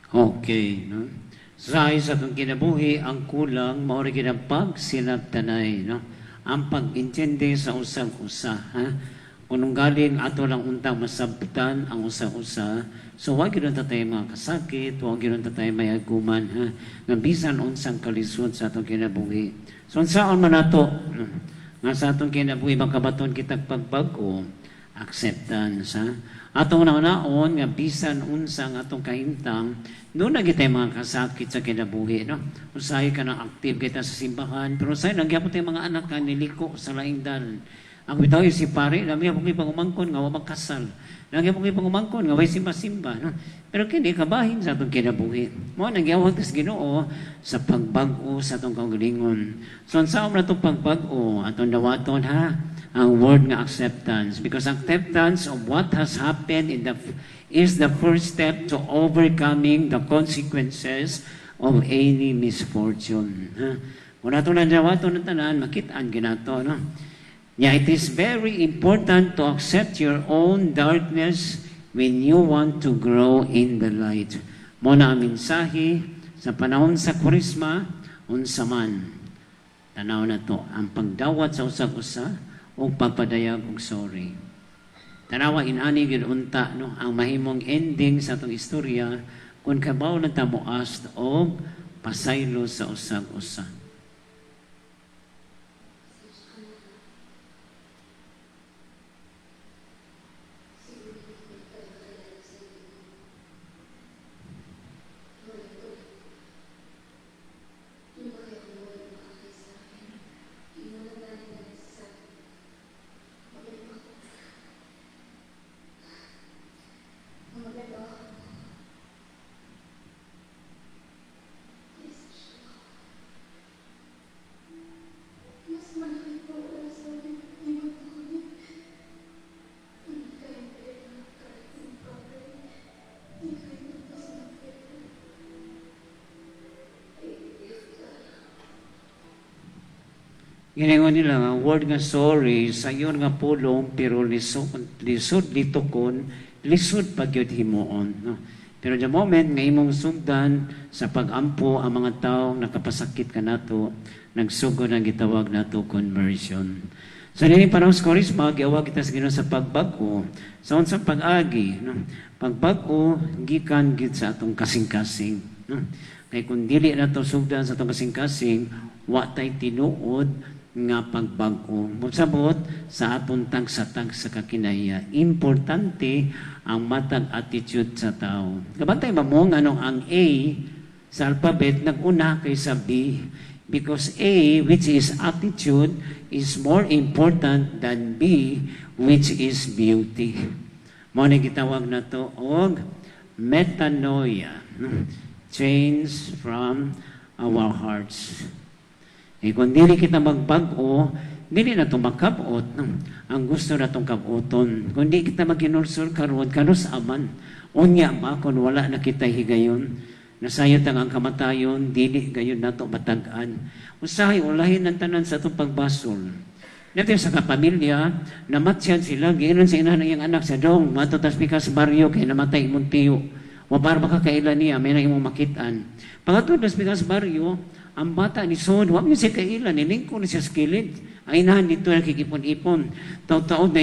Okay, no? Sa sa atong kinabuhi, ang kulang mao ra gyud ang pagsinabtanay, no? Ang pag-intindi sa usag usa, ha? Kung galing ato lang untang masabtan ang usag-usa, so wa gyud unta tayo mga kasakit, wa gyud unta tayo may aguman, ha? Nga bisan unsang kalisod sa atong kinabuhi. So unsaon man nato, no? Nga sa atong kinabuhi makabaton kitag pagbag-o, acceptance, ha? Atong naon nga bisan unsa ang atong kahimtang, duna gyud tay mga kasakit sa kinabuhi, no? Usahay ka na active kita sa simbahan, pero usahay lang gyapon tay mga anak nga niliko sa laing dalan. Ang bitaw si pare, lami ako pangumangkon nga wa magkasal. Lami ako pangumangkon nga way simba-simba, no? Pero kini kabahin sa atong kinabuhi. Mao nang giawat sa Ginoo sa pagbag-o sa atong kaugalingon. So unsaon man atong pagbag-o, atong dawaton, ha, ang word nga acceptance, because acceptance of what has happened in the is the first step to overcoming the consequences of any misfortune. Ha? Kung ato na dawaton ng tanan, makitaan ginato, no? Yeah, it is very important to accept your own darkness when you want to grow in the light. Mao na ang mensahe sa panahon sa Kurisma, unsa man. Tanaw na to, ang pagdawat sa usag-usa o pagpadayag og sorry. Tanawa inani gyud unta, no, ang mahimong ending sa atong istorya kung kabaw na ta mo ask og pasaylo sa usag-usa. Pasensya ka na. Siguro hindi ko na talaga kailangan sa inyo. Loreto, lumaki ako na walang makakita sa akin. Yung mga nanay na nagsasabi, magaling ako. Maganda ako. Yes, siya ako. Mas malaki pa wala sa akin. Iwan mo kami. Hindi kaya pera, kahit yung bagay. Hindi kaya magpas ng pera. Naiintindihan kita. Giningon nila nga word nga sorry sayon nga pulong, pero lisod lisod litukon, lisod pa gyud himuon, no? Pero the moment nga imong sugdan sa pagampo ang mga taong nakapasakit kanato, nagsugod ang gitawag nato conversion. So niini panahon sa Kurisma, giawag kita sa Ginoo sa pagbag-o. Sa unsang pag-agi, no? Pagbag-o gikan gid sa atong kasing-kasing, no? Kay kung dili nato sugdan sa atong kasing-kasing, wa tay tinuod nga pagbag-o. Musabot sa atong tagsa-tagsa kakinaiya. Importante ang matag attitude sa tao. Kabantay ba mo nganong ang A sa alphabet nag-una kaysa B? Because A, which is attitude, is more important than B, which is beauty. Mao ni gitawag na to og metanoia. Change from our hearts. Eh, kung dili kita magbag-o, dili na ito makabot, no? Ang gusto na itong kabuton. Kung di kita maghinulsol karon, kanus aman. Unya ba kung wala na kita higayon? Nasayot ang kamatayon, dili gayon nato matag-an. Usahay, ulahin ang tanan sa atong pagbasol. Natin sa kapamilya, namatyan sila, giinon sa inahan ng iyang anak sa dong, matutas sa baryo, kay namatay imong tiyo. Wa para makakaila niya, may na imong makitaan. Pagkatod sa pikas baryo, ang bata ni Sod, wa siya kaila, nilingko ni siya sa kilid. Ang inahan dito nakikipon-ipon. Taon-taon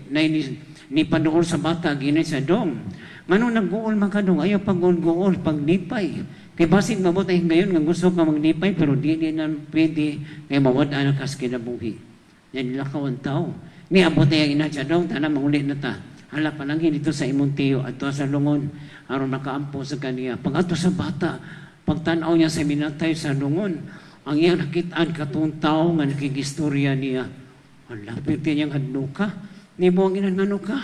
na ni panuol sa bata, ginay sa dong. Ngano nagguol man ka dong, ayaw pag-guol, paglipay. Kay basig mabot ay ngayon nga gusto ka maglipay, pero di na pwede, kay mawad-an ka sa kinabuhi. Yan lakaw ang tao. Niabot na yung ina siya dong, tanan manguli na ta. Hala, palanghin dito sa imong tiyo, ato sa lungon, aron makaampo sa kaniya. Pag ato sa bata, pagtanaw niya sa minatay sa lungon, ang iyang nakitaan katong tao nga nakigistorya niya. Hala, pwede niyang hadlo ka. Nimo ang inan ngano ka.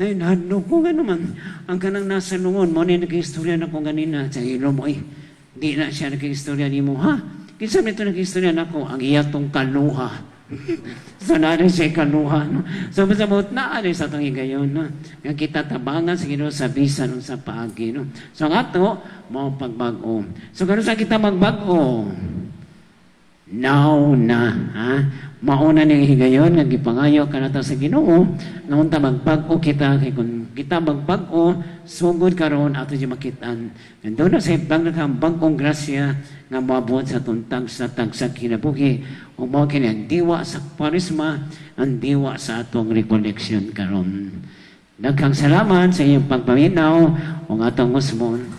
Nay, hadlo ko nga naman. Ang kanang nasa lungon, mo ni nakigistorya na ko ganina. Sa ilo mo, eh, di na siya nakigistorya nimo, ha? Kinsa man ito nakigistorya nako? Ang iya tong kaluha. So naa siya kaluha, no? So pasabot naa sa atong higayon, no? Nga kita tabangan sa Ginoo sa bisan sa paagi, no? So ang ato mao pagbag-o. So karon sa kita magbag-o. Now na, ha? Mauna ning higayon nga gipangayo kanato sa Ginoo nga unta magbag-o kita, kay kung kita magbag-o sugod karon, ato di makit-an nga duna sa bang bag-ong grasya nga moabot sa tuntag sa tagsa kinabuhi, ug mao kini ang diwa sa Kwaresma, ang diwa sa atong recollection karon. Daghang salamat sa inyong pagpaminaw ug atong usmon.